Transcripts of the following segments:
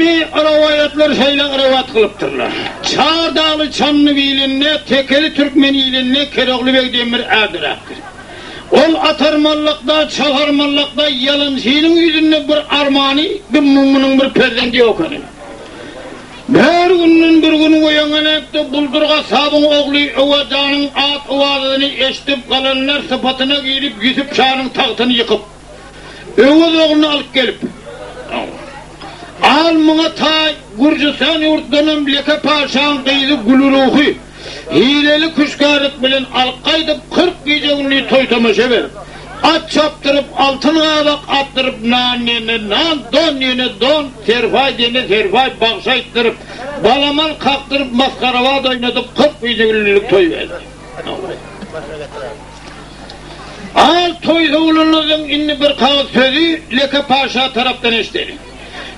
Gadymy rowaýatlar şeýle rowaýat kylypdyrlar. Çar dagly Çandybil ilinde, tekeli türkmen ilinde Kerogly beg diýen bir är döräpdir. Ol atarmallykda, çalarmallykda ýalançynyň ýüzünde bir armany, bir muňunyň bir perzendi ýok eken. Bir günden bir gün oýanganakda Buldur gassabyň ogly Öwezjanyň at-owazasyny eşidip, galanlar sypatyna girip, Ýusup şanyň tagtyny ýykyp, Öwez ogluny alyp gelip, Al muňa taý, Gürjüstan ýurtdanam Leke paşaň gyzy Gülüruhy hileli küşgärlik bilen alyp gaýdyp, 40 gije-gündiz toý-tomaşa berip, at çapdyryp, altyn gabak atdyryp, nan diýende nan, don diýende don, serpaý diýende serpaý bagşy aýtdyryp, balamal kakdyryp, masgarabaz oýnadyp, 40 gije-gündizlik toý berdi. Al toý sowulandan soň indi bir kagyz sözi Leke paşa tarapdan eşideli.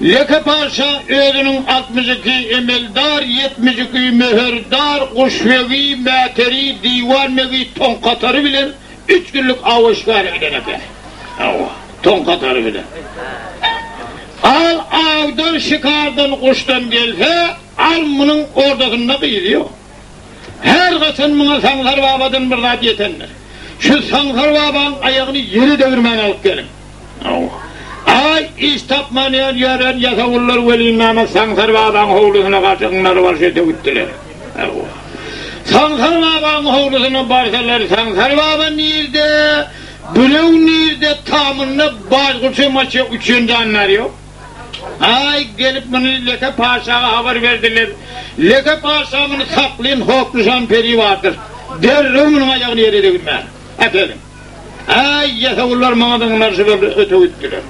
Leke paşa özüniň 62 emeldar, 72 möhürdar, guşbegi, mäteri, diwanbegi, toňkatary bilen üç günlük awa şikara giden eken. Hawa, toňkatary bilen. Al awdan, şikardan, guşdan gelse, al munuň ordasynda gyzy ýok. Her haçan muňa Saňsar babadan bir zat ýetendir. Şu Saňsar babaň aýagyny ýere degirmän alyp geliň. Aý, iş tapman ýören ýasawullar welin näme Saňsar babaň howlusyna garşy yňnaryp alşy öte gitdiler. Saňsar babaň howlusyna barsalar, Saňsar baba nirde, bürew nirde, tamynda bajgurça maçja uçýan jandar ýok. Aý, gelip muny Leke paşaga habar berdiler. Leke paşa muny saklyn, Hopnyşan peri bardyr. Derrew munuň aýagyny ýere degirmän, äkeliň. Aý, ýasawullar muňa zyňynaryşyp öte gitdiler.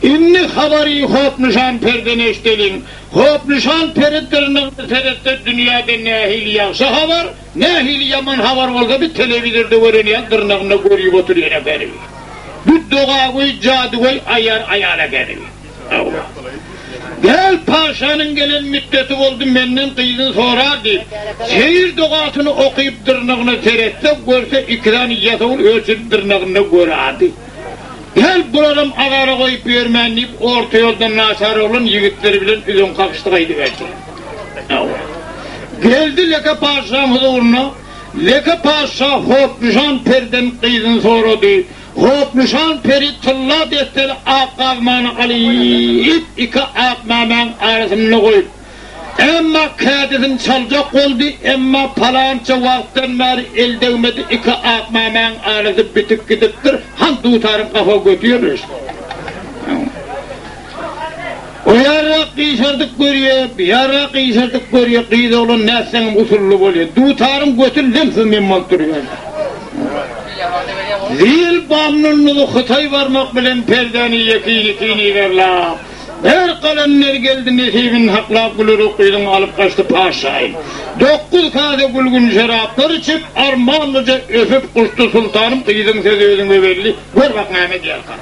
Indi habary Hopnyşan periden eşideliň. Hopnyşan peri dyrnagyna seretse, dünýäde nähili ýagşy habar, nähili ýaman habar bolsa, bir telewizorda gören ýaly dyrnagynda görüp oturýan ekeni. Bu dogagöý, jadygöý aýar aýal ekeni. Hawa. Gel, paşanyň gelen mütdeti boldy, menden gyzyny sorar diýip, seýir dogasyny okyp dyrnagyna seretse, görse iki sany ýasawul ölçedip dyrnagynda göradi. Gel, bularam azara goýup ýörmän diýip, orta ýolda naçar oglan ýigitleri bilen üzeň kakyşdy gaýdyberdi. Hawa. Geldi Leke paşaň huzuryna. Leke patyşa Hopnyşan periden gyzyny sorady. Hopnyşan peri tylla desseli ak gazmany alyp, iki ak mämäň arasynda goýup, emma kädisini çaljak boldy, emma palança wagtdan bäri el degmedi, iki ak mämäň arasy bitip gidipdir, han dutaryň gafa göti ýerleşdi. O ýarrak gyşardyp görýä, bu ýarrak gyşardyp görýä, gyz oglan nätseňem usully bolýa. Dutaryň göti lemsiz mem bolup durýar. Zil bamnunlygy Hytaý barmak bilen perdäni ýekin-ikin yzarlap, her galanlar geldi nesibini haklap Gülürük gyzyň alyp gaçdy paşşaýy. Dokguz kase gülgün şeraplar içip, armanlyja öpüp guçdy Sultanym gyzyň sözi özüňe belli, gör bak näme diýerka.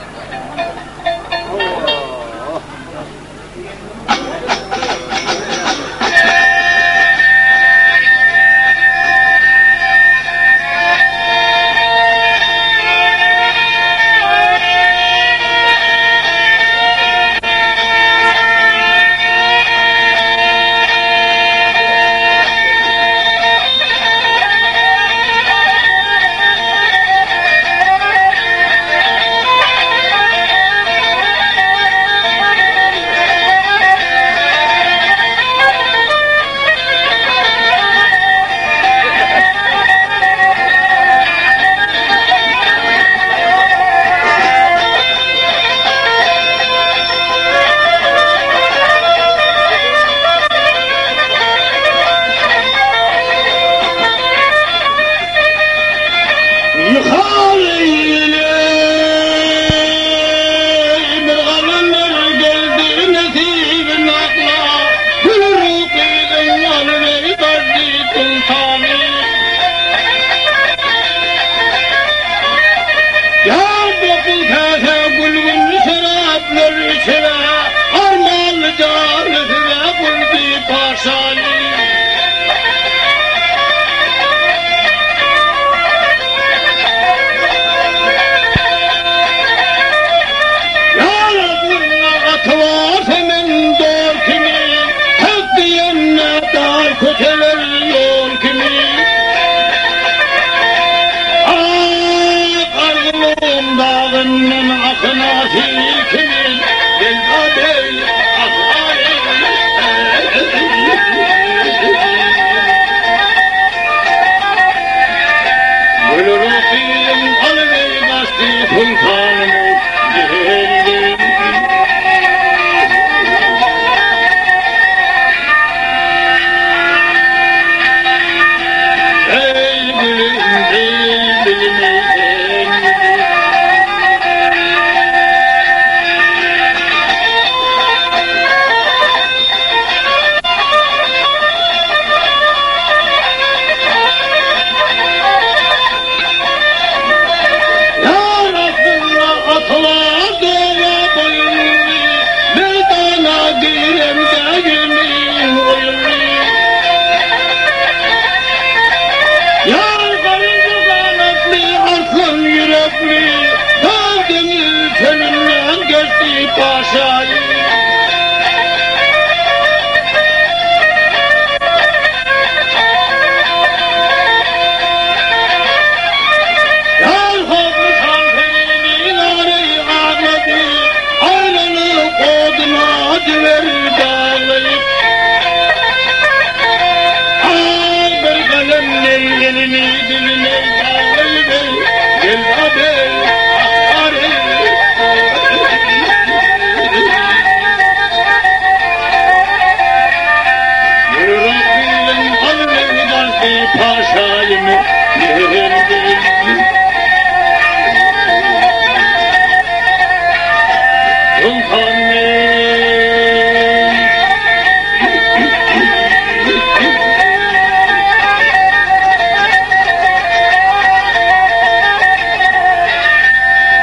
Nyhal eýleý bir galanlar geldi nesibin akla Gül ruhyň alybeý bardy soltany Ýar dokuz käse gülgün şeraplar içere Armanly jany size guldy paşany. Giremde 1000 goýuldy. Ýar garynja ganatly, arslan ýürekli, Dag deňiz çölünden geçdi paşaýy. Ýar howply şan-serini nary aglady, Aýralyk oduna jiger daglaýyp. Aý bir galem ney elini diline daglaýyp ey, Geldi bey, akbar ey. Ýüregim alny galdy paşaýym geldi. Sultan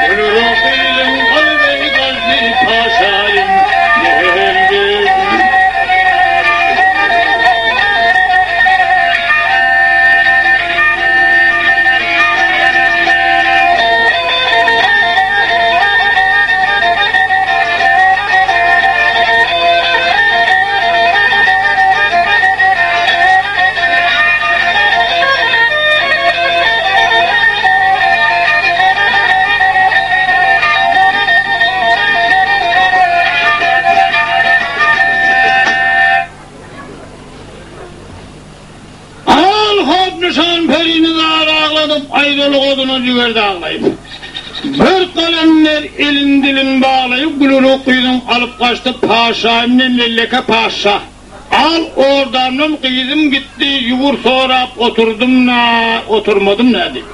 Ýüregim alny galdy paşaýym geldi. Al hop nyşan perini zar agladyp, aýralyk oduna jiger daglaýyp. Bir galemler elin dilin baglaýyp, gülülük gyzyň alyp gaçdy paşaýym men lelleke paşa. Al ordamdan gyzym gitdi, ýuwur sorap oturdym-na, oturmadym-na diýip.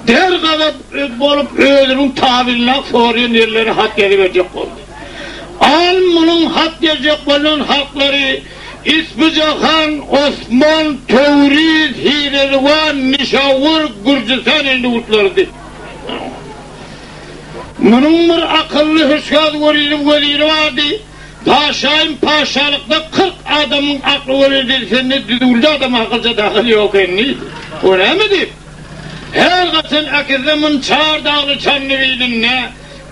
Der gazap bolup özüniň tabylyna soraýan ýerlerine hat ýazyberjek boldy. Al munuň hat ýazjak bolan halklary Isbijahan, Osman, Töwriz, Hireliwan, Nişawur, Gürjüstan elli ýurtlarydy. Munuň bir akylly hüşgär weziri weziri bardy. Paşaýym paşalykda 40 adamyň akly bolýar sende düzüwli adam akylja dahyl ýok indi. O näme diýip? Her gaçan äkizde mun çar dagly çanly bilinde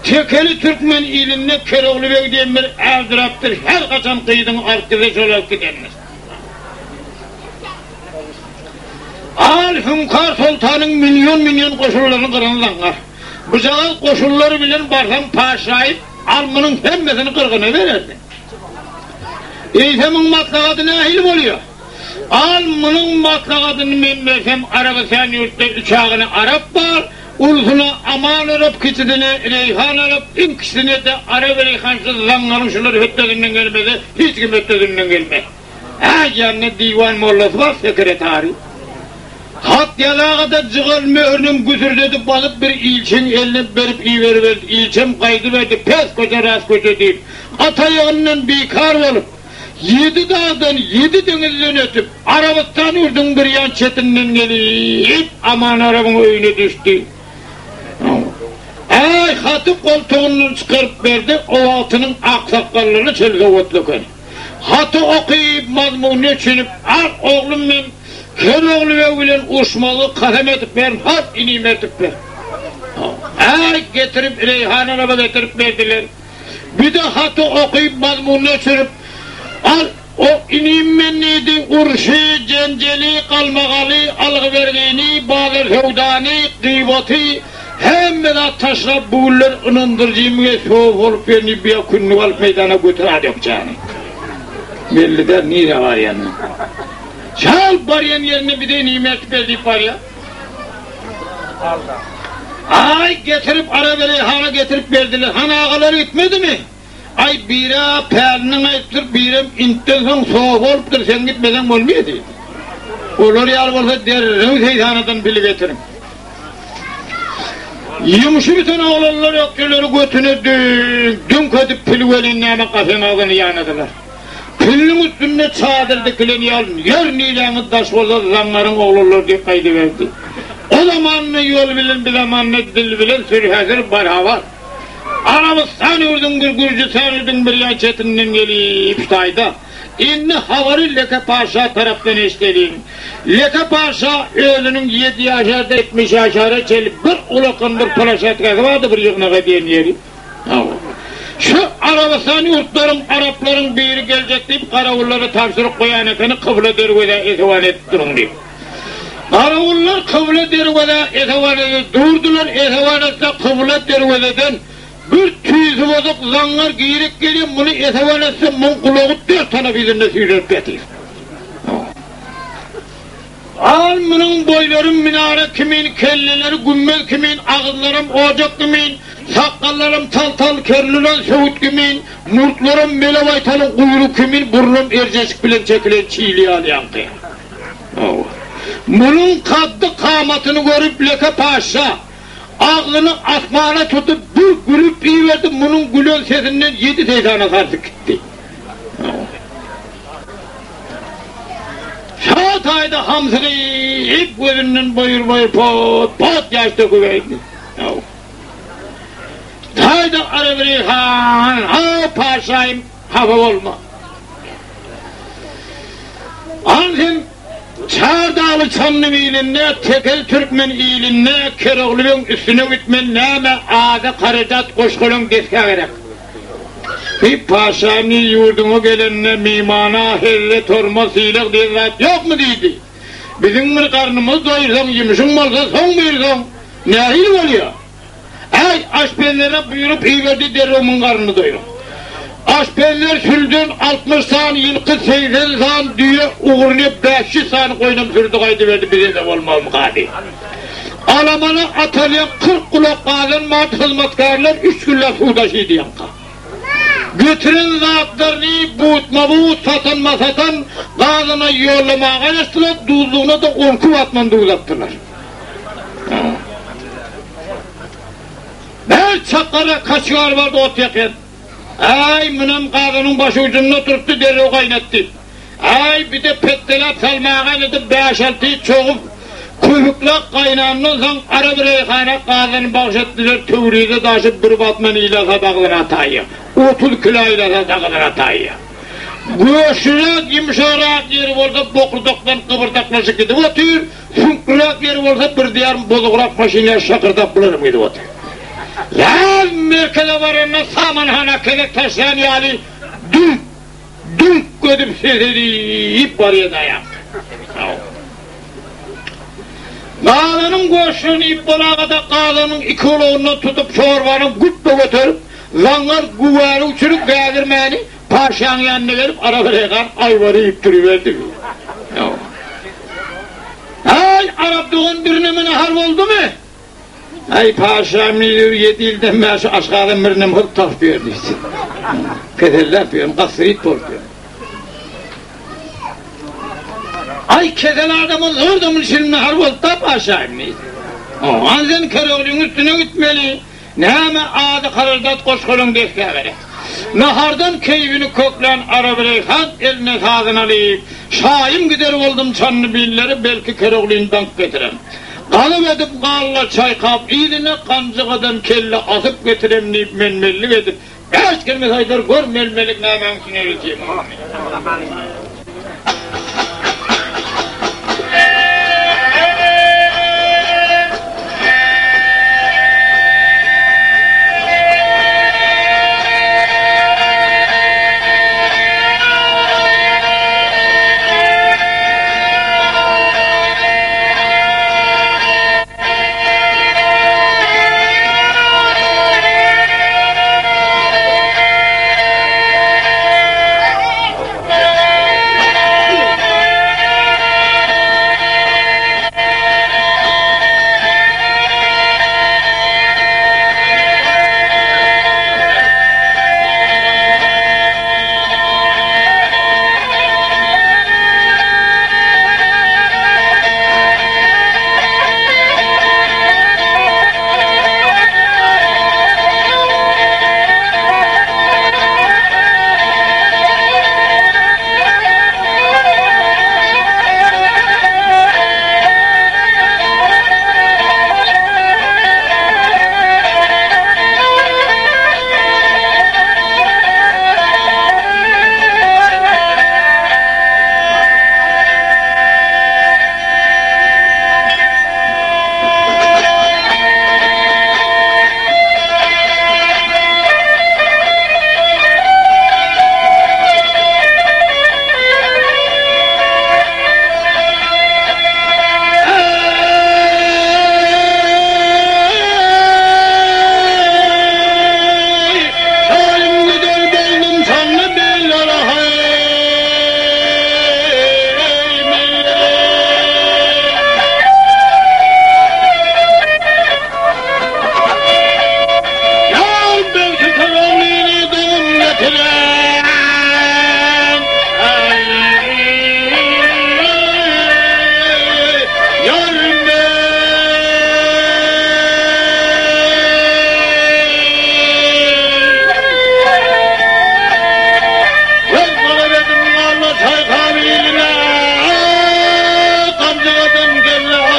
Tekeli türkmen ilinde Kerogly beg diýen bir är döräpdir, her haçan gyzyňy alyp gitse şol alyp gidendir. Al Hüňkar soltanyň million-million goşunlaryny gyran zaňňar. Bujagaz goşunlary bilen barsaň paşaýyp, al munuň hemmesini gyrgyna bererdi. Eýse muň maslahady nähili bolýar? Al munuň maslahadyny men bersem Arabystan ýurtda üçagyny arap bar, Ulusyna Aman arap, kiçisine Reýhan arap, iň kiçisine-de Arap Reýhansyz zaňňaryň şular hötdesinden gelmese, hiç kim hötdesinden gelmez. Hä, ýanynda diwan mollasy bar, sekretary. Hat ýazaga-da jygal möhürinem güsürdedip basyp bir ilçiň eline berip iberiberdi. Ilçem gaýdyberdi, pes köçe, ras köçe diýip, at aýagyndan bikar bolup, Ýedi dagdan, ýedi deňizden ötüp, Arabystan ýurduň bir ýan çetinden gelip, Aman Arabyň öýüne düşdi. Aý, haty goltugyndan çykaryp berdi, o wagtynyň aksakgallary çöl sowatly eken. Haty okyp, mazmunyna düşünip, Ak oglum men Kerogly beg bilen uruşmazlygy kasam edip berin, hat inim ertip ber. Aý, getirip, Reýhan Araba getirip berdiler. Bir-de haty okyp mazmunyna çürüp, Al, o inim men diýdi, urşy, jenjeli, galmagaly, algy-bergini, bazar-söwdany, gyýbaty, hemme zat taşlap, bu günler ynandyryjymyňa söwap bolup gelni biýa kündük alyp meýdana götür adökjäni. Belli däl nirä barýanyny. Çal barýan ýerine bize inim eltip ber diýip barýa. Aý, getirip, Arabeleý hana getirip berdiler. Han agalar gitmedimi? Aý, biri-ä päliniň aýypdyr, birem intden soň sopy bolupdyr, sen gitmeseň bolmaýar diýdi. Olar ýaly bolsa derrew seýsanadan pili getiriň. Ýumşy biten oglanlar ökjeleri götüne düňk-düňk edip pili welin näme gafeň agzyny ýanadylar. Pilliň üstünde çadyr dikilen ýal, ýer niräňiz daş bolsa zaňňaryň oglanlary diýip gaýdyberdi. O zamanda ýol bilen, bi zamanda dil bilen sürhäzir barabar. Arabystan ýurduň bir Gürjüstan ýurduň bir ýan çetinden gelip ştaýda. Indi habary Leke paşa tarapdan eşideliň. Leke paşa özüniň ýedi ýaşarda 70 ýaşara çenli bir ulakan bir plaşatkasy bardy bir ýygnak edýän ýeri. Hawa. Şu Arabystan ýurtlaryň araplaryň biri geljek diýip garawullara tabşyryk goýan ekeni kybla derwezä esewan edip duruň diýip. Garawullar kybla derwezä esewan edip durdular, esewan etse kybla derwezeden bir tüýsi bozuk zaňňar girip gelýär, muny esewan etse muň gulagy dört tanap yzynda süýrenip ýatyr. Al munuň boýlary minara kimin, kelleleri gümmez kimin, agyzlaram ojak kimin, sakgallaram tal-tal kerlilen söwüt kimin, murtlaram mele baýtalyň guýrugy kimin, burnam erjeşik bilen çekilen çili ýaly ýaňky. Hawa. Munuň kaddy-kamatyny görüp Leke paşşa agzyny asmana tutup bir gülüp iberdi, munuň gülen sesinden ýedi seýsana sarsyp gitdi. Şa taýda hamsygyp gözünden boýur-boýur pot-pot ýaş döküberdi. Taýda Arabiri han, Haw, paşaýym, hapa bolma. Al sen Çardagly Çandyň ilinde, Tekel türkmen ilinde Kerogly begiň üstüne gitmeli näme ada harajat goşgalaň desga gerek. Diýip, paşa indi ýurduňa gelende mimana helle torma sylag diýen zat ýokmy diýdi. Biziň bir garnymyzy doýursaň, ýumşuň bolsa soň buýursaň, nähili bolýa? Äý, aşpezlere buýrup iberdi derrew muň garnyny doýruň. Aşpezler sürüden 60 sany ýylky, 80 sany düýe, ugruny 500 sany goýnam sürdi gaýdyberdi bize-de bolmazmyka diýip. Alamana atalýan 40 gulak gazan mat hyzmatkärler üç günläp suw daşydy ýaňka. Getiren zatlaryny butma-but, satanma-satan gazana ýollamaga garaşdylar, duzlugyna-da on iki batman duz atdylar. Her çakara kaşgar bardy ot ýakýan. Äý, munam gazanyň başujunda oturypdy, derrew gaýnat diýip. Äý, bir-de petdeläp salmaga edip bäş-alty çogup, köpükläp gaýnandan soň ara bir reýhana gazany bagş etdiler, Töwrize daşyp bir batman ýylasat agzyna ataýýa. 30 kilo ýylasat agzyna ataýýa. Göçlüräk, ýumşagrak ýeri bolsa bokurdakdan gybyrdaklaşyp gidip otyr, süňkliräk ýeri bolsa bir diýarym bozugrak maşyn ýaly şakyrdap bularam gidip otyr. Ýaz merkeze baranda samanhana kelek taşlan ýaly dünk! Düňk edip ses edip barýa daýap. Gazanyň goşuny iýip bolagada gazanyň iki gulagyndan tutup çorbanyň güpbe göterip, zaňňar güwäri uçuryp gädirmäni paşaň ýanyna gelip arap-reýhan aýwary iýip duruberdi. Aý, arap dogan birneme nahar boldumy? Aý, paşam, ýedi ýyldan bäri şu aşgazan birinem hyrt tapyp ýör diýdi. Keselläp ýörün, gastrit bolup ýörün. Aý, kesel adama zordan bir şirin nahar boldy-da, paşam diýdi. Oňa sen Keroglyň üstüne gitmeli. Näme ady karardat goşgalaň desgä gerek. Nahardan keýpini köklän Arabireýhan eline sazyny alyp, Şaýym gider boldum çanly billeri belki Keroglyny daňyp getiren. Galyp edip galla çaýkap yzyna ganjygadan kelle asyp getirem diýip menmenlik edip bäş kelme aýdar gör melmelik nämäň üçin eltýär muny.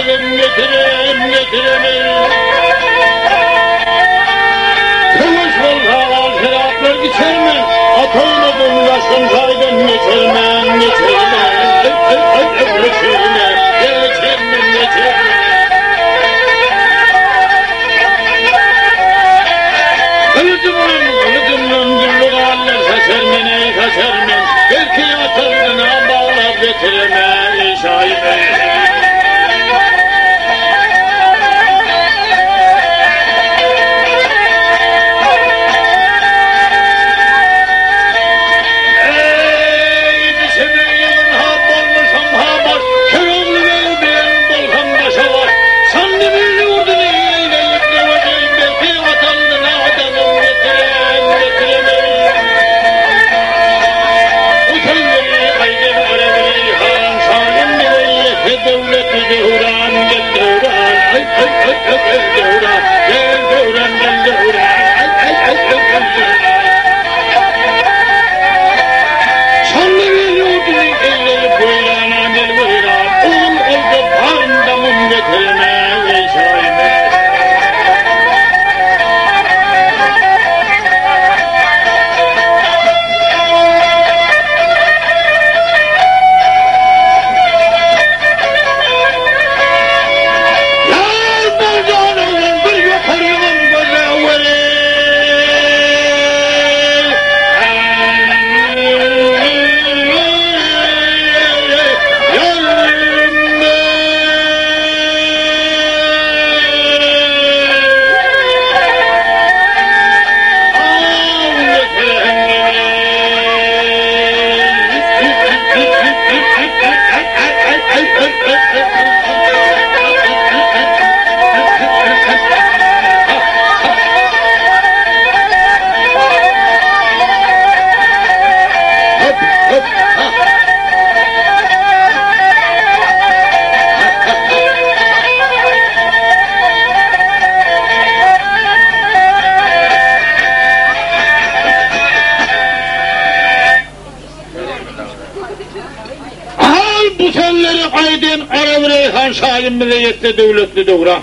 adamym getirem, getirem eý. Söweş bolsa al şeraplar içermen, At oýnadym ýaşgyn jaýdan geçermen, geçermen, geçermen, geçermen, geçermen. Gylyjymdan, gylyjymdan dürli galler saçarmen eý, saçarmen, Belki atamdan baglap getiremän eý, şaýym eý. Eý, düşemen ýygyn ha bolmuşam ha boş, Köregli beg bilen bolsam başa baş. Şanly bir ýurduny eýleýip döwejeýin, Belki atamdan adamym getiren, getiremeýin. Bu sözleri aýdan Araby han şanyň bize ýetse döwletli döwran, gel döwran, aý, aý, aý, aý, gel döwran, gel döwran, gel döwran, aý, aý, aý, aý, gel döwran. Şanly bir ýurduny eýleýip weýrana gel weýran, Ogul olja barynda mum getirme, eý şaýym eý. Ýar boljan oglan bir ýokaryňam gözläweri. Al bu sözleri aýdan Arap Reýhan şaýym bize ýetse döwletli döwran.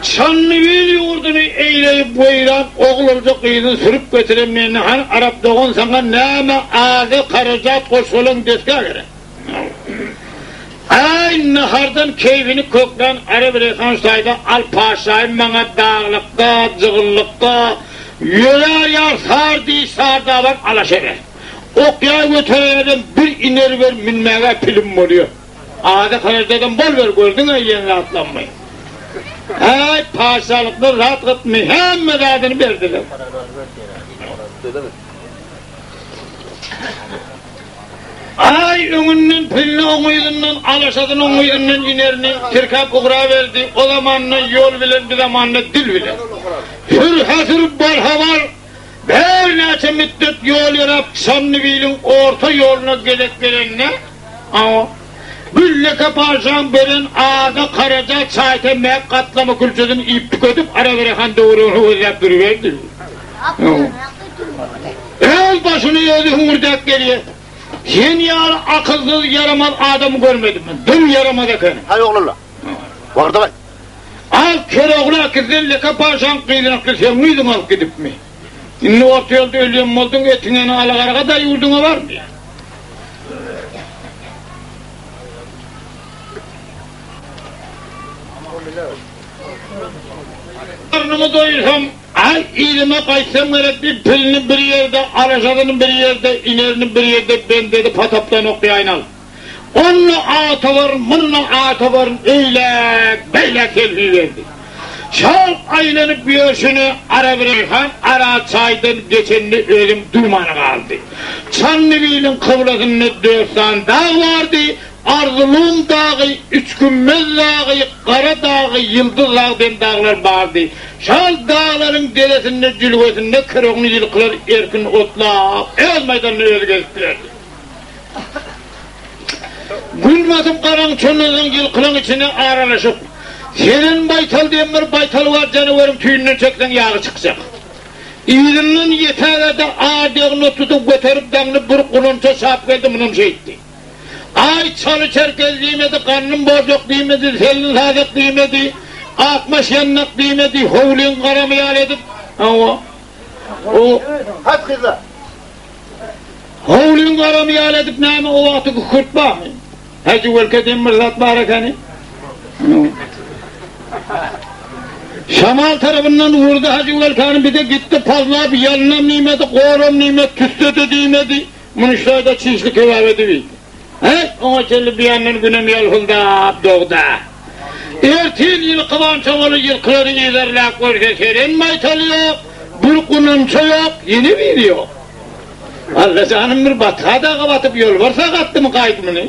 Çandybil ýurduny eýleýip weýran oglanjyk gyzyny sürüp getiren meni han Arap dogan saňa näme azy harajat goşgalaň desga gerek. Aý nahardan keýpini köklän Arap Reýhan şaýda al paşaýym maňa daglykda jygyllykda ýörär ýar sar diş sardaban alaşa ber. Ok ýaý göteräýmeden bir iner ber münmäge pilim bolýa. Ady harajadan bol ber gördüň-ä iýen zatlammy. Äý patyşalykda zat gytmy hemme zadyny berdiler. Aý öňünden pilini oň yzyndan alaşasyny oň yzyndan inerini tirkäp ugraberdi. O zamanda ýol bilen bi zamanda dil bilen. Sür-hä sür bar-ha bar. Birnäçe mütdet ýol ýöräp Çandybiliň orta ýoluna gezek gelende, aw, Gülleke paşaň beren ada karaja çaýta mäk gatlama külçesini iýip tükedip Araberehan töweregini gözläp duruberdi. Öz başyny özi hüňürdäp gelýär. Sen ýaly akylsyz ýaramaz adamy görmedim men. Dym ýaramaz ekeniň. Haý oglanlar. Wagdabaý. Al Kerogly äkitsen Leke paşaň gyzyny seň yzyňy alyp gidipmi? Indi orta ýolda ölýän bolduň etiňeni alagarga-da ýurduňa barmy? Garnymy doýursam, aý yzyma gaýtsam gerek diýip pilini bir ýerde, alaşasyny bir ýerde, inerini bir ýerde bendedi patapdan okýaýyn al. Onda ata baryn, munda ata baryn, eýläk, beýläk selbi berdi. Şol aýlanyp ýörşüne Arabreýhan ara çaýdan geçenini özem duýman galdy. Çandybiliň kyblasynda dört sany dag bardy, Arzylum dagy, Üçkümmez dagy, Gara dagy, Ýyldyz dagy diýen daglar bardy. Şol daglaryň deresinde, jülgesinde kerogny ýylkylar erkin otlap, öz maýdalyny özi gezip bilerdi. Gün batyp garaň çölleriň ýylkylaň içine aralaşyp, Seren baýtal diýen bir baýtal bar janaweriň tüýünden çekseň ýagy çykjak. Yzyndan ýetägede adegini tutup göterip daňyny bir gulança çap geldi munam şeýtdi. Aý, çaly çerkez diýmedi, gandym borjak diýmedi, selin sazak diýmedi, akmaş ýandak diýmedi, howlyň garamy ýaly edip, hawa, o. Hat gyzlar. Howlyň garamy ýaly edip näme o wagty kükürt barmy? Häji welke diýen bir zat bar ekeni. Şamal tarapyndan urdy Hajy Welkany bir-de gitdi pazlap ýalynam diýmedi, goram diýmedi, tüsse-de diýmedi. Muny şaýda çişli kebap edip iýdi. Häý, oňa çenli bir ýandan günem ýalpyldap dogda. Ertir ýylky çobaly ýylkylary yzarlap görse seren maýtal ýok, bir gunança ýok, ýene biri ýok. Alla janym bir batga daga batyp ýolbarsa gatdymy gaýdymyny.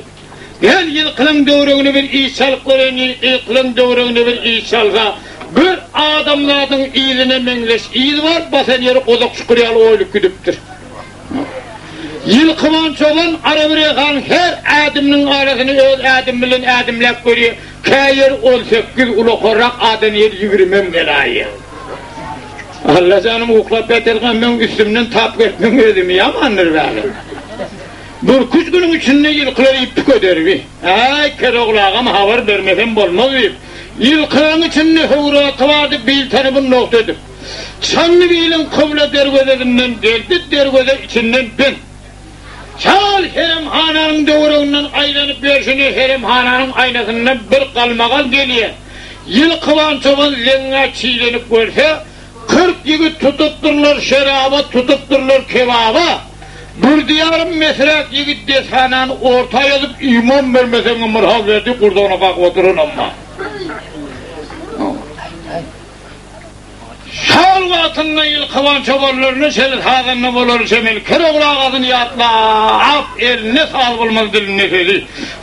Gel ýylkylaň döwregine bir iş çalyp göreýin ýylkylaň döwregine bir iş çalsa bir adamzadyň yzyna meňzeş yz bar basan ýeri gozak çukur ýaly oýulyp gidipdir. Ýylkyban çoban Arabirehanyň her ädiminiň arasyny öz ädimi bilen ädimläp görýär kä ýeri 18 ulakarrak adan ýeri ýigrimem geläýýär. Alla janym uklap ýatyrkam meň üstümden tap gelmeň özümi ýamandyr bäri. Birküç günüň içinde ýylkylary iýip tükeder bi. Äý, Kerogly agam habar bermesem bolmaz diýip, ýylkylaryň içinde höwür aty bardy, bil tanybyn nogta edip. Çandybiliň kybla derwezezinden geldi, derweze içinden bent. Çal heremhananyň döwereginden aýlanyp ýörşüne heremhananyň aýnasyndan bir galmagal gelýär. Ýylkyban çoban leňňä çilenip görse, 40 ýigit tutupdyrlar şeraba, tutupdyrlar kebaba. Burdy ýarym mesräk ýigit deshanany orta ýazyp iman bermeseň Myrhazberdi gursagyna kakyp oturanam bar. Şol wagtynda ýylkyban çobanlaryna şeýle sazanda bolar çemeli Kerogly agasyny ýatlap, eline saz bolmaz dilinde sözi.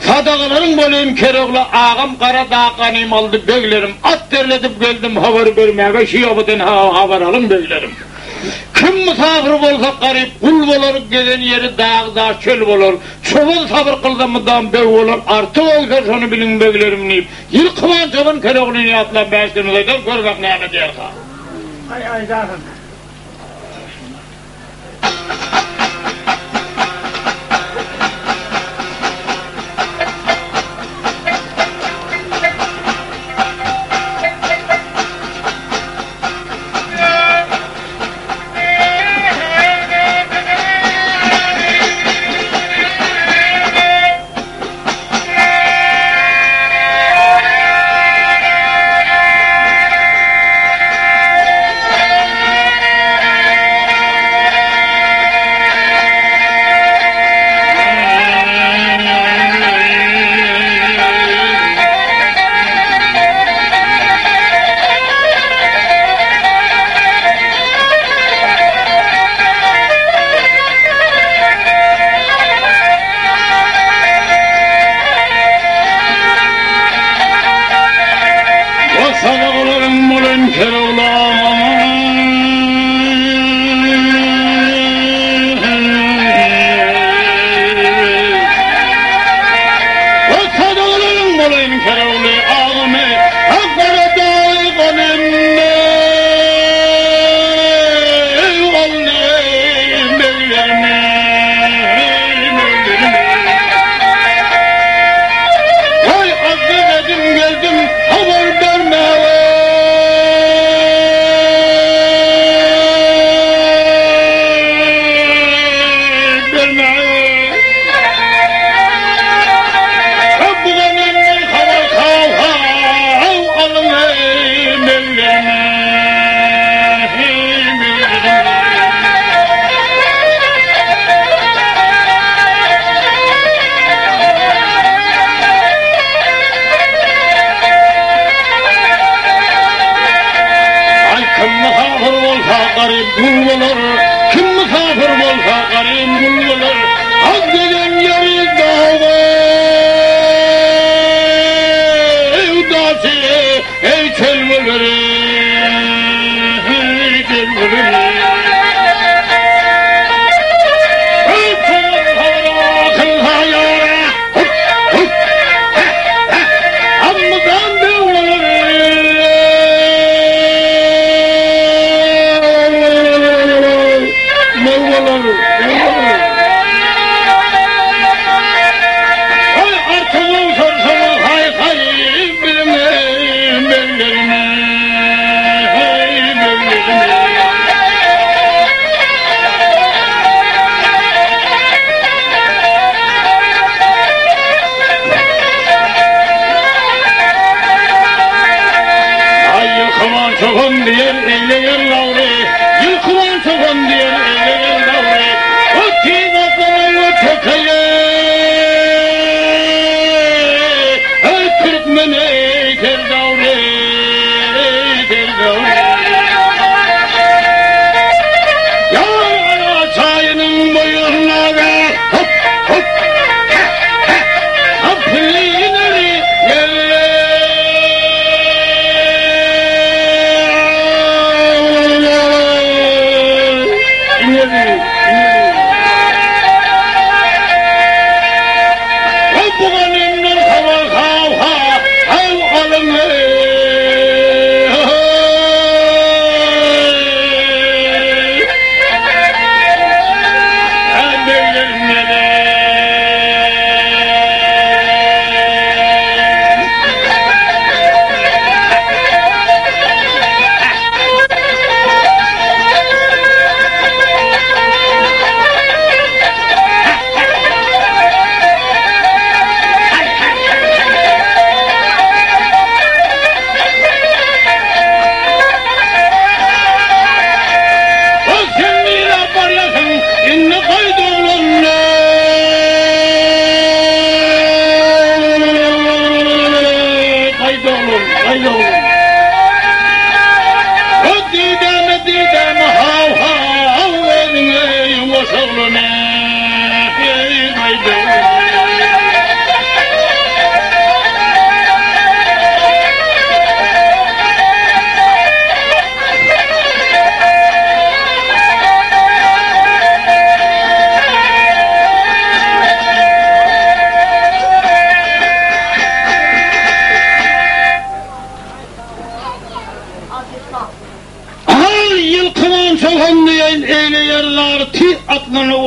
Sadagalaryň boleýin Kerogly agam gara dag ganym aldy beglerim, at derledip geldim habar bermäge şu ýobadan habar alyň beglerim. Kim mysafyr bolsa garyp gul bolar, gezen ýeri dag daş çöl bolar, çoban sabyr kylsa mydam beg bolar, artyk öwser şony biliň beglerim diýip, Ýylkyban çoban Keroglyny ýatlap bäşden uzaýdan gör bak näme diýerka. Aý aýdarsyn.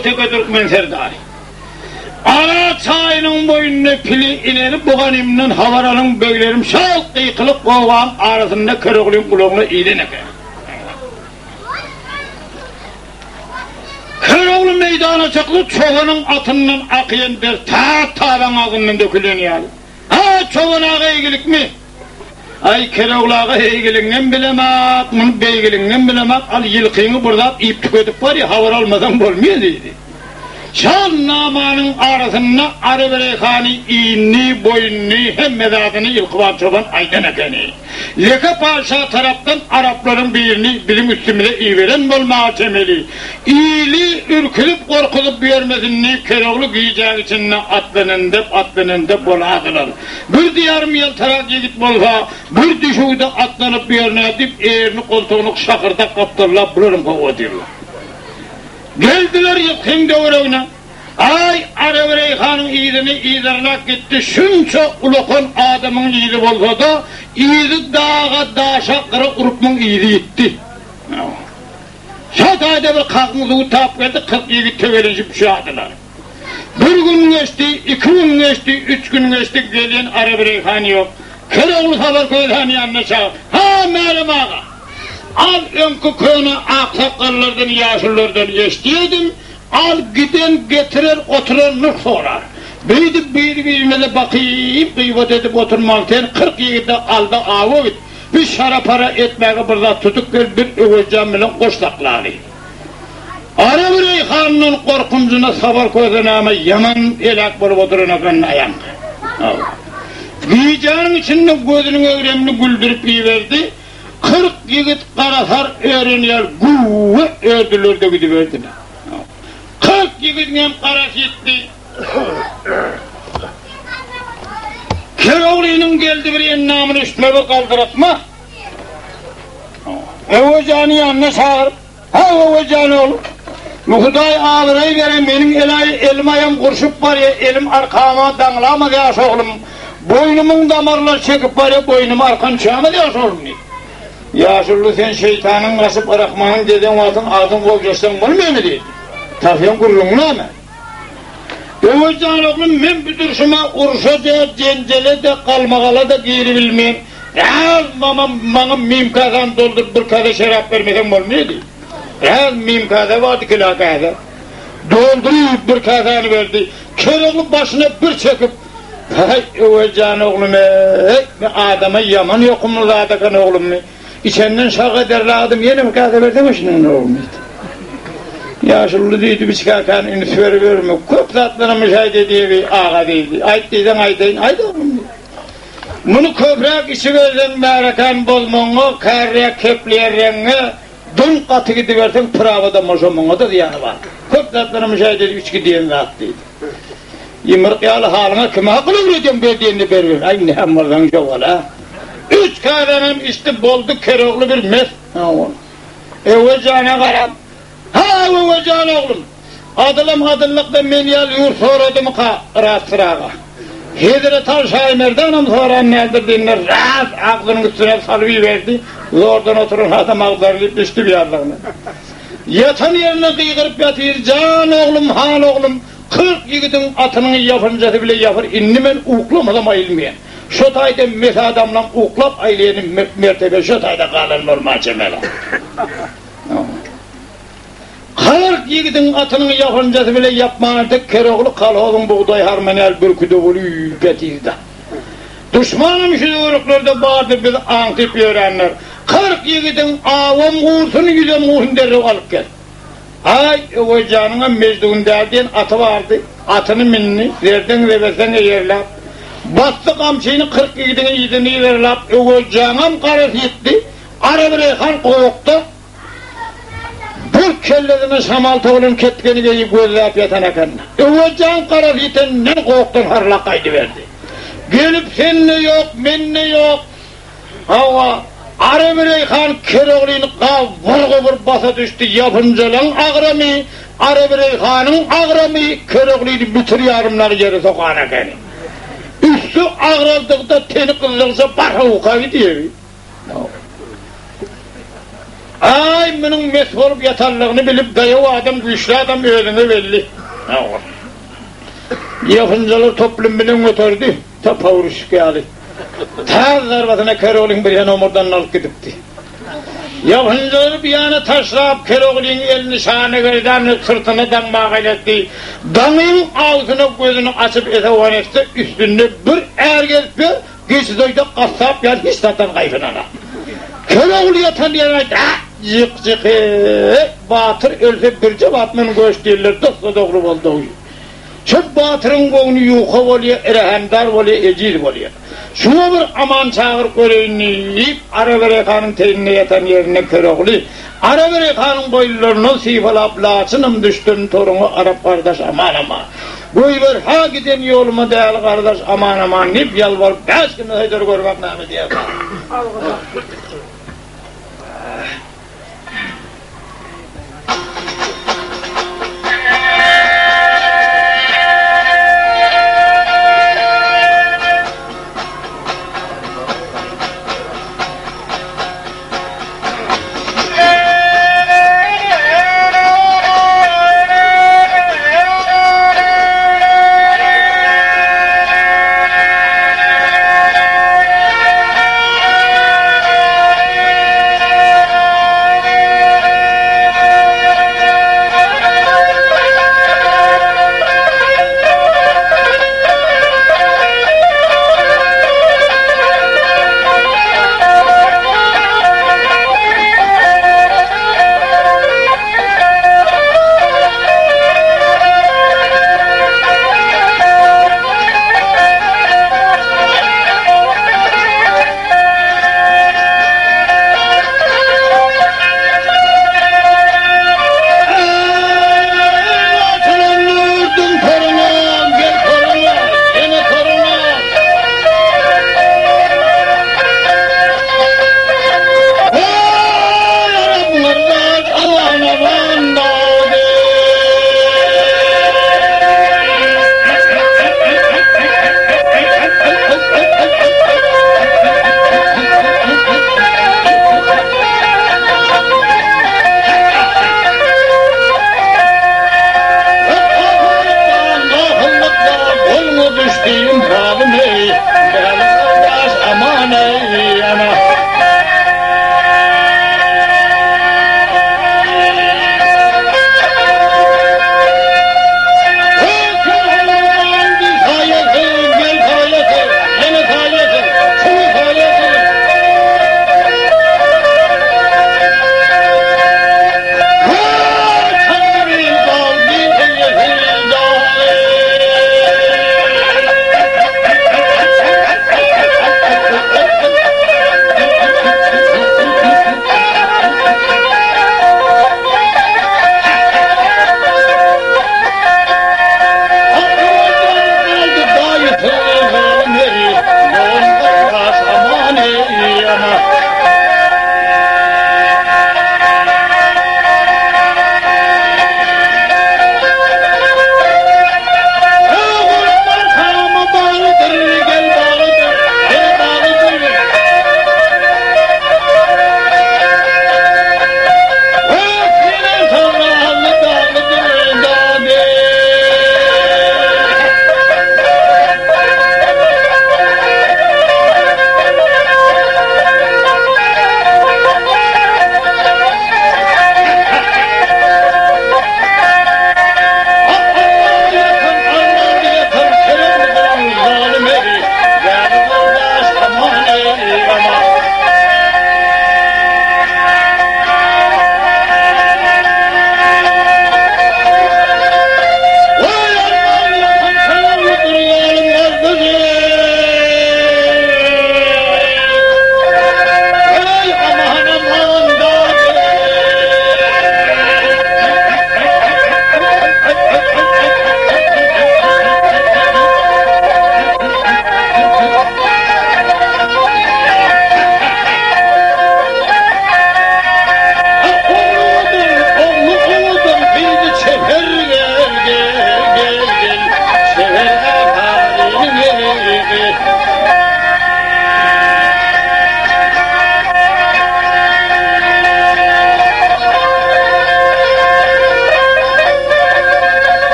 Gowa teke türkmen serdary. Ara çaýynyň boýunda pili ineri bu ganymdan habar alyň beglerim şol gykylyk gowaň arasynda Köroglyň gulagyna ilen eken. Körogly meýdana çykdy çobanyň atyndan akýan der ta tabaň agzyndan dökülen ýaly. Ha çoban aga eýgilikmi? Aý Kerogly aga eýgiligiňem bilemak, muny beýgiligiňem bilemak, al ýylkyňy bir zat iýip tükedip barýa, habar almasaň bolmyýa diýdi. Şol namanyň arasynda Arybireýhany iýnni, boýunny, hemme zadyny Ýylkyban çoban aýdan ekeni. Leke patyşa tarapdan araplaryň birini biziň üstümize iberen bolmaga çemeli. Ili ürküzip-gorkuzyp ýörmesin diýip Kerogly gijäň içinde atlanendep atlanendep boladylar. Bir diýarym ýaltarak ýigit bolsa, bir düşügde atlanyp ýörnä diýip erini goltugyny şakyrdak gapdallap bularam howatyrlar. Geldiler ýykgyň töweregine. Aý, Arabireýhanyň yzyny yzarlap gitdi, şunça ulakan adamyň yzy bolsa-da, yzy daga, daşa, gyra urupmyň yzy ýitdi. Şo taýda bir kagyň suwy tap geldi, 40 ýigit tegelenişip düşýärdiler. Bir gün geçdi, iki gün geçdi, üç gün geçdi, gelýän Arabireýhan ýok. Kerogly Sabar közäni ýanyna çagyryp, Ha, Mälim aga! Al öňki köne aksakgallardan, ýaşululardan eşidýärdim, Al giden getirer oturan nyrh sorar. Beýdip biri-birimize bakyp gybat edip oturmaly sen 40 ýigidi alda awa git. Biz şara-para etmäge bir zat tutup gel biz Öwezjan bilen goş saklaly. Arabireý handan gorkunjyna Sabar köse näme ýaman heläk bolup oturan eken aýaňky. Gijäniň içinde gözüniň egremini güldürip iberdi. 40 ýigit garasar ören ýaly güwwe ördüler-de gidiberdiler. 40 ýigidiňem garasy ýitdi. Keroglynyň geldi bir endamyny üstüne bir galdyratma. Öwezjany ýanyna çagyryp, Ha, Öwezjan oglum, bu Hudaý abraý beren meniň elaý elim-aýam gurşup barýa, elim arkama daňlamaz ýaş oglum, boýnumyň damarlary çekip barýa, boýnum arkan çämez ýaş oglum diýdi. Ýaşuly sen şeýtanyň gaçyp Rahmanyň gezen wagtyň adyň gowjaşsaň bolmaýamy diýdi. Tapýan gürrüňiň näme? Öwezjan oglum men bu durşuma urşa-da, jenjele-de, galmagala-da giribilmen. Raz mamam maňa mim kasany dolduryp bir kase şerap bermeseň bolmaýa diýdi. Raz mim kase bardy kila kase. Dolduryp bir kasany berdi. Kerogly başyna bir çekip, Haý, Öwezjan oglum-eý, bu adama ýaman ýokumly zat eken oglum. Içenden şag ederli adam ýene bir käse berseňe şundan oglum diýdi. Ýaşuly diýdi, biç käkäni üns beriberme, köp zatlara müşahede edýebi aga diýdi. Aýt diýseň aýdaýyn, aýt oglum diýdi. Muny köpräk içiberseň märekäni bozmagyňa, kärräk kepleýärregiňe, dul gaty gidiberseň prawada moşamagyňa-da zyýany bar. Köp zatlara müşahede edip içgi diýen zat diýdi. Ýumruk ýaly halyňa kime akyl öwredýäň ber diýende beriber. Aý näme bolsaň şo-ola. Üç käsänem içdi boldy kerogly bir mes. Öwez jana garap, Ha Öwez jan oglum, adylam adyllykda men ýaly ýurt soradymyka Ras Syraga. Hezret Aly Şaýymerdanam soran däldir diýende Ras agzynyň üstüne salyp iberdi. Zordan oturan adam agdarylyp düşdi bir ýarlygyna. Ýatan ýerinde gygyryp ýatyr, Jan oglum, han oglum, 40 ýigidiň atynyň ýapynjasy bile ýapyr, indi men uklamasam aýylmaýan. Şo taýda mes adamlaň uklap aýlaýany mertebe şo taýda galan bolman çemeli. 40 ýigidiň atynyň ýapynjasy bile ýapman tek Kerogly kolhozyň bugdaý harmany ýaly bürküde bolup ýatyrda. Duşmanam şu töwereklerde bardy biz aňtyp ýörenler. 40 ýigidiň awam gursun, ýüzem gursun derrew alyp gel. Aý, Öwezjanyňam Meždun däl diýen aty bardy. Atyny mindi, zerdeň-zebeseň eýerläp. Basdy gamçyny 40 ýigidiň yzyny yzarlap, Öwezjaňam garasy ýitdi. Arabireyhan gowakda bir kellesine şamal togulan ketgeni geýip gözläp ýatan eken. Öwezjan garasy ýitenden gowakdan harlap gaýdyberdi. Gelip sende ýok, mende ýok. Hawa, Arabireýhan Keroglyny gabyr-gubur basa düşdi, ýapynjalaň agramy, Arabireýhanyň agramy Keroglyny bitir ýarymlary ýere sokan ekeni. Üsti agraldygda, teni gyzdygça barha uka gidýär. Aý, munuň mes bolup ýatanlygyny bilip, daýaw adam, güýçli adam özüňe belli. Ýapynjalar toplum bilen göterdi, tapawurşyk ýaly. Taz zarbasyna Keroglyň bir ýany omurdan alyp gidipdi. Ýapynjalary bir ýana taşlap, Keroglyň elini şana-gerdan syrtyna daňmaga eletdi. Daňyň agzyna gözüni açyp esewan etse, üstünde bir är gezip ýör, Geçidoýda gassap ýaly hiç zatdan gaýgynana. Kerogly ýatan ýerine aýtdy, Hä, jyk-jyk-eý, batyr ölse birje batman göç diýerler, dosta-dogry boldy-oý. Şol batyryň göwni ýuka bolýa, rehimdar bolýa, ejiz bolýa. Şuňa bir aman çagyryp göreýin diýip, Araberek hanyň teýinde ýatan ýerinde Kerogly Araberek hanyň boýunlaryndan sypalap, Laçynym düşdüm toruňa, Arap gardaş, aman-aman. Goýber, ha giden ýoluma däli gardaş, aman-aman diýip ýalbaryp, bäş günde haýdar görmek näme diýerkä?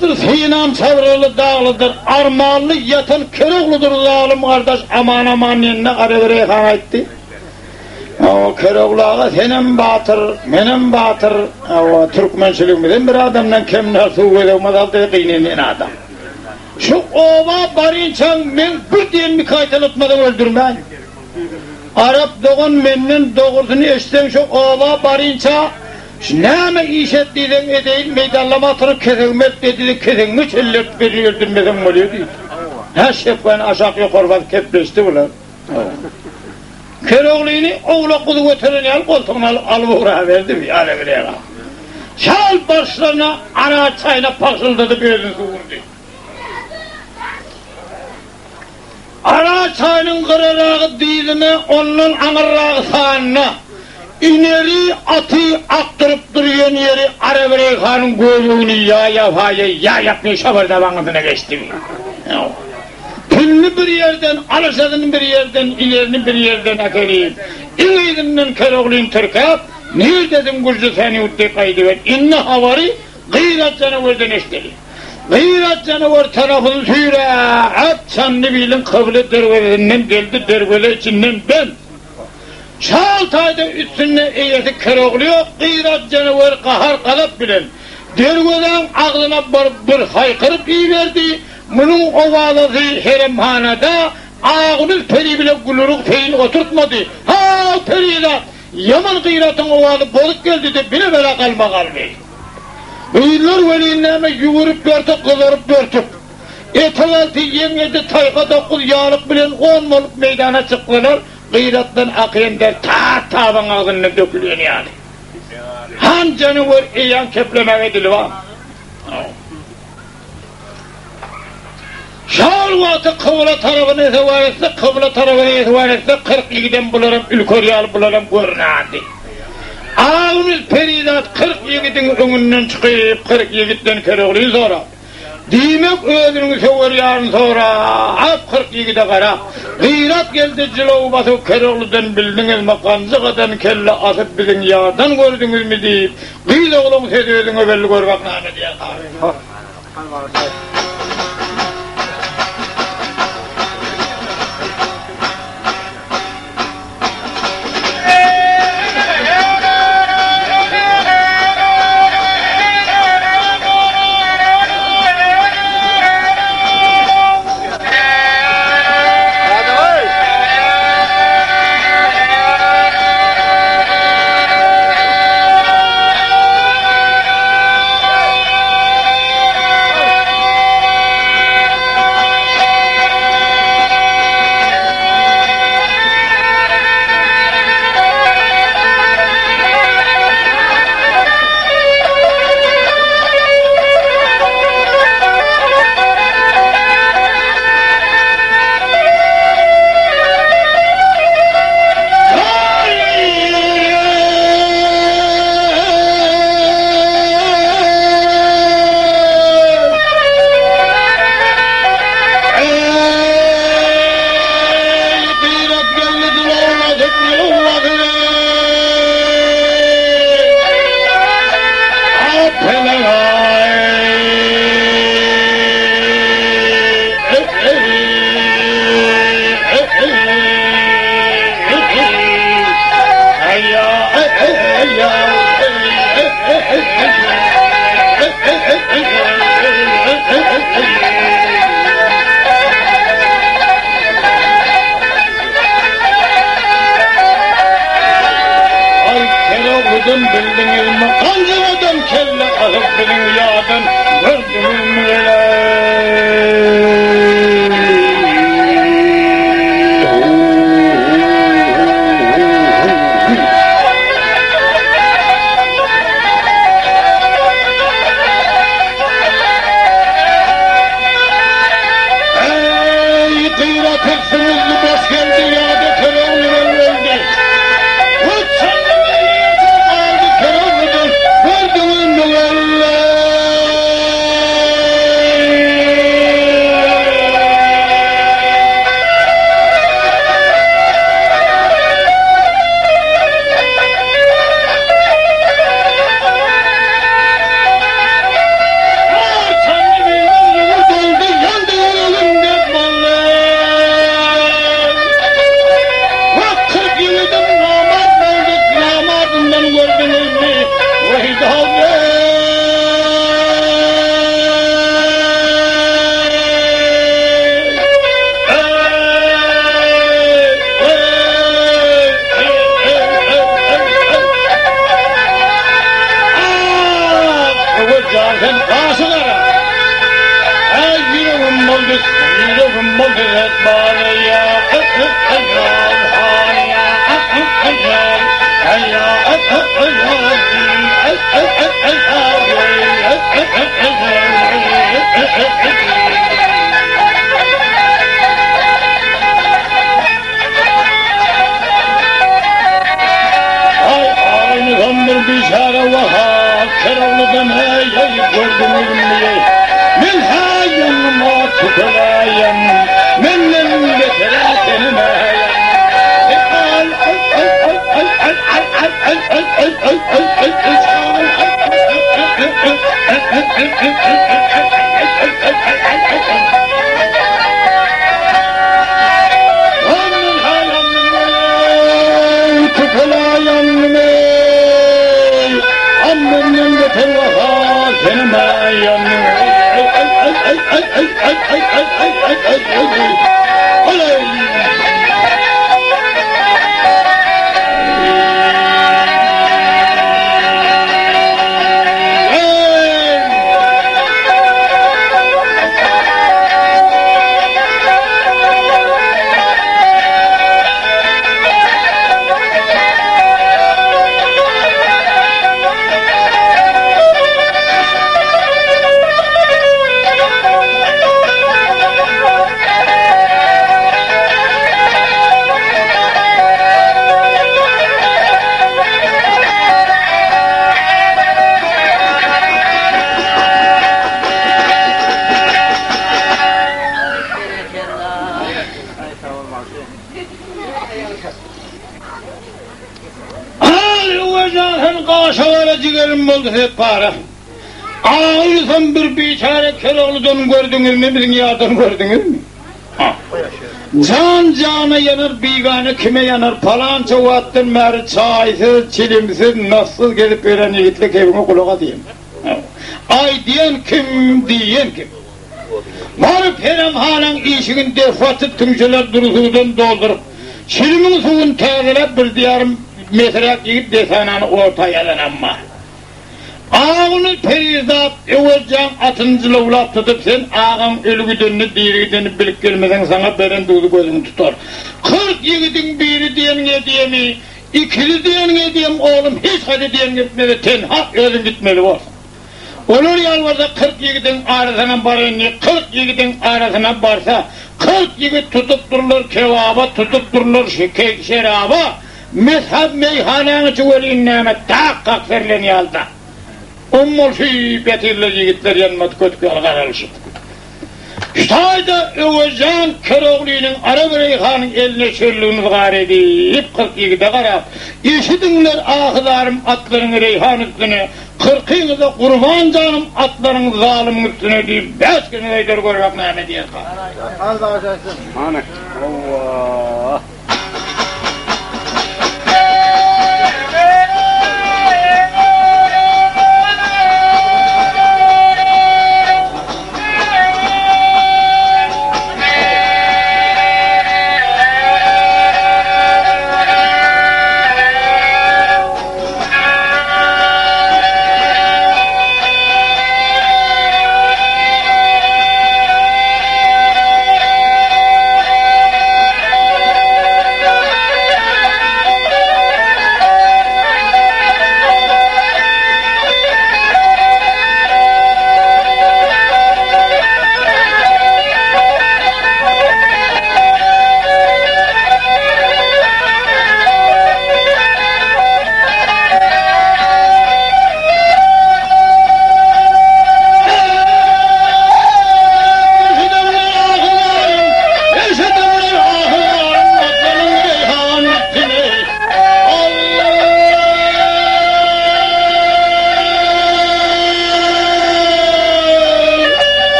daglydyr, synam çabraly daglydyr, armanly ýatan Kerogludyr zalym gardaş aman-aman diýende Garabirek han aýtdy. Hawa, Kerogly aga senem batyr, menem batyr, hawa, türkmençiligimizem bir adamdan kem däl, suw gezegimiz aldy, gynanýan adam. Şu oba barynçaň meň bir diýenimi gaýtalatmadan öldürmäý. Arap dogan menden dogrusyny eşitseň şu oba barynça şu näme iş et diýseň edeýin meýdanlama oturyp kesegimi et diýdi kesegiňi çellertip beni öldürmeseň bolýa diýdi. Hä şepbany aşak ýokary basyp kepleşdi bular. Keroglyny owlak guzy göteren ýaly goltugyna alyp alyp ugraberdi Ýarebilega. Şal başlaryna ara çaýnap pagşyldadyp özüni suwurdy. Ara çaýynyň gyraragy dyzyna, ondan aňyrragy sanyna, ineri aty akdyryp durýan ýeri Arabireýhanyň göbegini ýa ýapaýy, ýa ýapyny şabyrda baňysyna geçdi. Pilini bir ýerden, alaşasyny bir ýerden, inerini bir ýerden äkelip, iň yzyndan Keroglyny tirkäp, Nirdesiň Gürji sen ýurtdy gaýdyber, indi habary Gyrat janawerden eşideli. Gyrat janawar tarapyny süýräp, Çandybiliň kybla derwezesinden geldi, derweze içinden bent. Çal taýda üstünde eýesi Kerogly ýok, Gyrat janawar gahar-gazap bilen derwezäň agzyna baryp bir haýkyryp iberdi, Munuň owazasy heremhanada Agünüz peri bile Gülruh perini oturtmady. Ha-aw perizat! Ýaman Gyratyň owazy bozuk geldi-de bire-bela galma-galdy. Gyzlar welin näme ýüwürip-ýörtük, gyzaryp-börtüp, etek alty, ýeň ýedi, taýka dokuz ýalyk bilen on bolup meýdana çyksalar, Gyratdan akýan der tat-tabaň agzyndan dökülýän ýaly. Han janawer eýýäm keplemäge dili bar. Şol wagty kybla tarapyna esewan etse, kybla tarapyna esewan etse, 40 ýigidem bularam ülker ýaly bularam görnärdi. Agünüz perizat 40 ýigidiň öňünden çykyp, 40 ýigitden Keroglyny sorap, diýmek özüniň söwer ýaryny sorap, 40 ýigide garap, Gyrat geldi jylaw basyp Keroglydan bildiňizmi, ganjygadan kelle asyp biziň ýardan gördüňizmi diýip, gyz ogluň sözi özüňe belli gör bak name diýer. Aý Kerogludan bildiňizmi Ganjygadan kelle asyp biziň ýadan gördüňizmi Eý gyrat etdiňizmi boş geldi ýa-da Kerogludan öldi. Uçandy galdy Kerogludan gördüňizmi walla. Aý aýnysam bir biçäre Wahap Kerogludan heý-heý gördüňizmi? Men hä ýanyma tükeläýen, menden beter-ä senem-äý. Al öwezahyn gaşagara jigerim boldy hep para. Agyrsam bir biçäre Kerogludan gördüňizmi biziň ýadan gördüňizmi? Jan jana ýanar bigana kime ýanar palança wagtdan bäri çaýsyz çilimsiz nassyz gezip ýören ýigitlik ewiňe gulak asýan. Aýdýan kim diýen kim. Baryp heremhanaň işigini defatyp tüňçeler dury suwdan dolduryp, çilimiň suwuny täzeläp bir diýarym mesräk ýigit desanany orta ýazanam bar. Agyny perizat Öwezjan atyny jylawlap tutup sen agaň öli gidenini diri gidenini bilip gelmeseň saňa beren duzy gözüňi tutar. 40 ýigidiň biri diýeniň edýemi, ikili diýeniň edýem oglum hiç haýsy diýeniň gitmese tenha özüň gitmeli borsuň. Olar ýalbarsa 40 ýigidiň arasyna baraýyn diýip 40 ýigidiň arasyna barsa 40 ýigit tutup durlar kebaba tutup durlar şeraba mezhap meýhanaň içi welin näme tak kak serilen ýalyda. Oň bolşy ýatyrlar ýigitler ýanmady kötük ýaly garalyşyp. Ştaýda Öwezjan Keroglynyň Arap Reýhanyň eline çöllügini zygar edip, 40 ýigide garap, Eşidiňler ahy-zarym atlaryňy Reýhan üstüne, kyrkyňyza gurban janym atlaryňy zalymyň üstüne diýip, bäş gezek aýdar görmek näme diýerka. Hany. Howwa.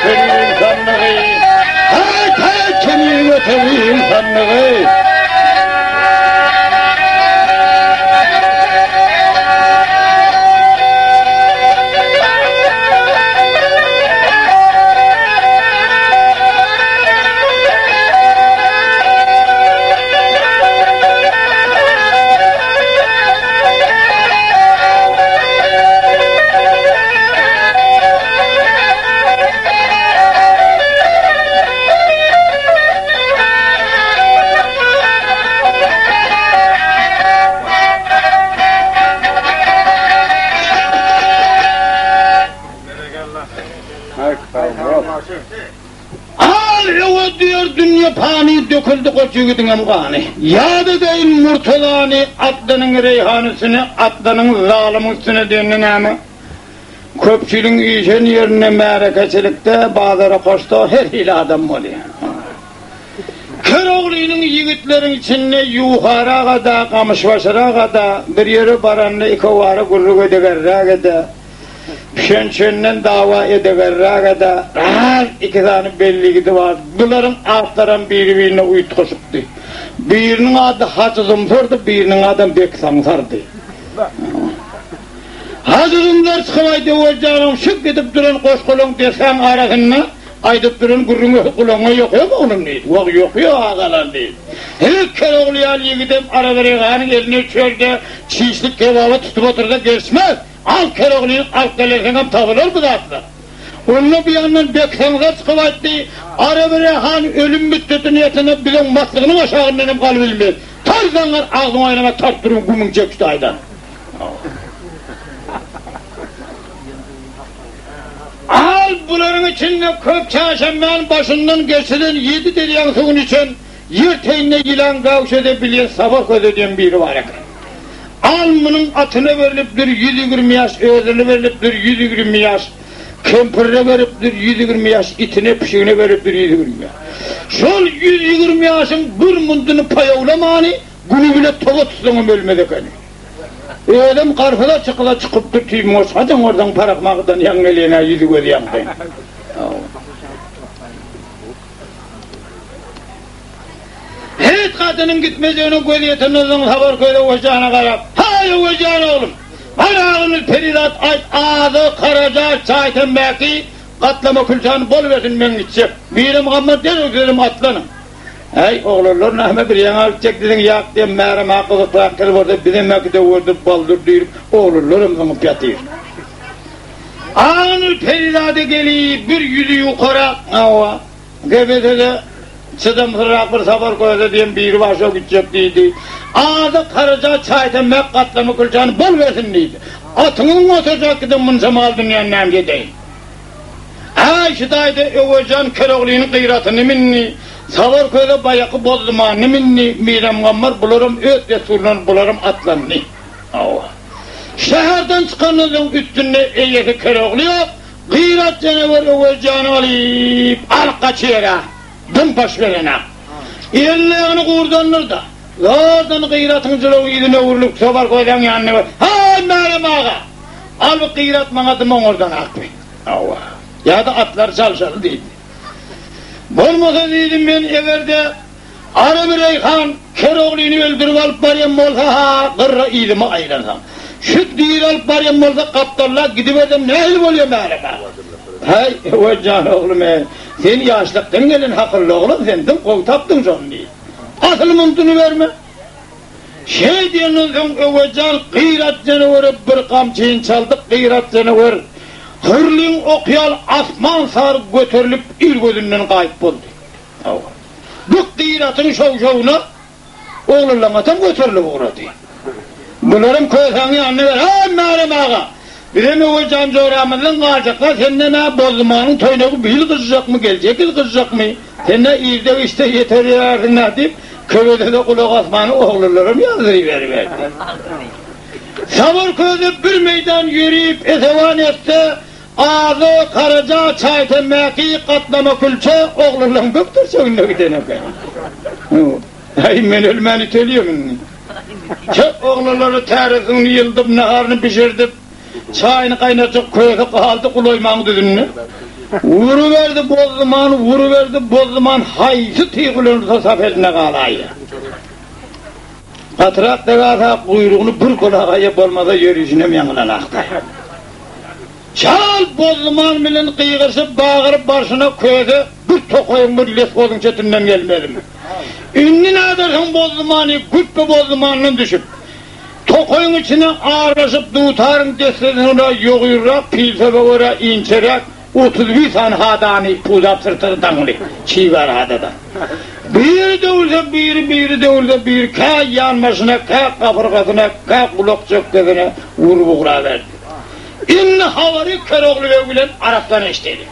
göterýän sandygy. Haý, kemir göterýän sandygy. Al öwe diýer dünýe pany döküldi goç ýigidiňem gany. Ýat edeýin Murtazany atlynyň reýhan üstüne atlynyň zalymyň üstüne diýende näme? Köpçüligiň üýşen ýerinde märekeçilikde bazara koşda her hili adam bolýar. Keroglynyň ýigitleriň içinde ýuwharaga-da, gamyşbaşyraga-da, bir ýere baranda ikowara gürrüň edegerräge-de, Pişençenden dawa edegerräge-de, ras iki sany belli ýigidi bar. Bularyň atlaram biri-birine uýtgaşykdy. Biriniň ady Hajy Zumsardy, biriniň adam Bek Saňsardy. Hajy Zumsar çykyp aýdy, Öwezjanyň şyk edip duran goşgulaň desäň arasynda aýdyp duran gürrüňi gulagyňa ýokýamy oglum diýdi. Wah, ýokýa agalar diýdi. Her Kerogly ýaly ýigidem arabareganyň eline çölde çişlik kebaba tutup otursa gelişmez. Al Keroglyny alyp gelerseňem tapylar bu zatlar. Onda bu ýandan Beksaňlar çykyp aýtdy, Arabire han ölüm müddetini ýetende biziň maslygynyň aşagyndan hem galybilmez. Tar zaňňar agzyňy aýnama tartyp duruň gümüň çekişdi aýdan. Al bularyň içinde köp çarşenbäni başyndan geçiren ýedi derýaň suwuny içen ýer teýinde ýylan gäwşede bilýän Sabah göze diýen biri bar eken. Al munuň atyna berlipdir 120 ýaş, özüne berlipdir 120 ýaş, kempirine beripdir 120 ýaş, itine, pişigine beripdir 120 ýaş. Şol 120 ýaşyň bir munduny paýawlamany güni bile toba tutsaňam ölmez ekeni. Özem garpyza çykyla çykypdyr tüýmüňe haçan görseň parakmagydan ýaň gelýän-ä ýüzi-gözi ýaňky. Hiç gadynyň gitmejegine gözi ýetenden soň Sabar köz Öwezjana garap, Haý, Öwezjan oglum, bar agynly perizat aýt, azy, karaja, çaý-temmäki, gatlama külçäni bol bersin, men gitjek. Birem gammar derrew sizem atlanyň. Äý, oglanlar näme bir ýaňa gitjek diýseň, ýak diýen Märem-ä gyzykrak ýer bolsa bizem äkidewerdik, baldyr diýlip, oglanlaram zyňyp ýatyr. Agynly perizada gelip, bir ýüzi ýukarak, hawa, Gebese-de çydamsyzrak bir Sapar köse diýen biri bar, şo gitjek diýdi. Azyk, haraja, çaý-temmäk, gatlama külçäni bol bersin diýdi. Atyňyň oturjak giden munça mal-dünýäni näme edeýin? Äý, şu taýda Öwezjan Keroglynyň gyratyny mindi, Sapar köse baýaky bozdumanyny mindi, Miremgammar bularam öz dessuryndan bularam atlandy. Hawa. Şäherden çykandan soň üstünde eýesi Kerogly ýok, Gyrat janawer Öwezjany alyp, alyp gaçýar-a, dym paş berene. Ellerini gurdandyr-da, zordan Gyratyň jylawy yzyna öwrülip, Sobar goýlaň ýanyna baryp, Haý, Märem aga! Al bu Gyrat maňa dym oňardan akmy? Hawa. Ýa-da atlary çalşaly diýdi. Bolmasa diýdi, men eger-de Araby Reýhan Keroglyny öldürip alyp barýan bolsa-ha, gyrra yzyma aýlansaň. Şu diri alyp barýan bolsa, gapdallap gidibersem nähili bolýa Märek aga? Häý, Öwezjan oglum-eý, sen ýaşlykdan gelen hakylly oglan sen, dym gowy tapdyň şony diýdi. Asyl muntuny berme. Şeý diýenden soň Öwezjan Gyrat janawere bir gamçyny çaldy, Gyrat janawer hyrlyň oky ýaly asman sary göterilip il gözünden gaýyp boldy. Hawa. Bu gyratyň şow-şowuna oglanlaň atam göterilip ugrady. Bularam kösäň ýanyna gelip, Haý, Märem aga, bizem Öwezjan joramyzdan galjaklar, senden-ä Bozdumanyň toýnagy bu ýyl gyjjakmy, geljek ýyl gyjjakmy, sen-ä irde-giçde ýeter ýörärsiň-dä diýip, köwede-de gulak asmany oglanlaram ýazdyryberdi. Sabyr köse bir meýdan ýörip, esewan etse, Azy, Karaja, çaý-temmäki, gatlama külçe oglanlaryň bökderçeginde giden eken. Äý, men ölmän itelýem indi. Çök oglanlara täretini ýyldyp, naharyny bişirdip, çaýyny gaýnatjak köse galdy gulaýmaň düzünde. Uruberdi Bozduman, uruberdi Bozduman haýsy tyg bilen ursa sap elinde galaýýar. Gatyrak degasa guýrugyny bir golagaýa bolmasa ýörişinem ýaňylanakda. Çal Bozduman bilen gygyryşyp bagyryp barşyna köse bir tokaýyň bir leshozyň çetinden gelmezmi. Indi nädersiň Bozdumany güpbe Bozdumandan düşüp, tokaýyň içine aralaşyp dutaryň dessesine ýogynrak pilsebe görä inçeräk 31 sany hadany pudap syrtyny daňly çig bar hadadan. Biri döwülse biri, biri döwülse biri kä ýanbaşyna, kä gapyrgasyna, kä gulak çökgesine urup ugraberdi. Indi habary Körogly beg bilen Arapdan eşideli.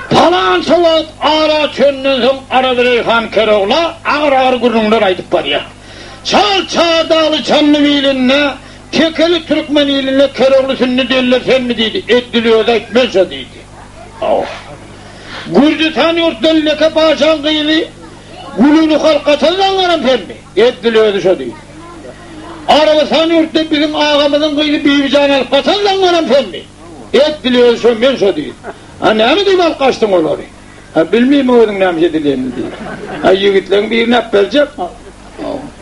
Palança wagt ara çönden soň Arazreý han Körogla agyr-agyr gürrüňler aýdyp barýar. Çal Çardaly Çandybil ilinde, Tekeli türkmen ilinde Körogly sünni deliler senmi diýdi. Eddil özi aýt, men şo diýdi. Hawa. Gürjüstan ýurtdan Leke paşaň gyzy Gülüni halk gaçan zaňňaram senmi? Eddil özi şo diýdi. Arabystan ýurtda biziň agamyzyň gyzy Bibijan alyp gaçan zaňňaram senmi? Eddil özi şo, men şo diýdi. A näme diýip alyp gaçdyň olary? A bilmeýin özüň näme edilýänini diýdi. A ýigitleň birini alyp berjek.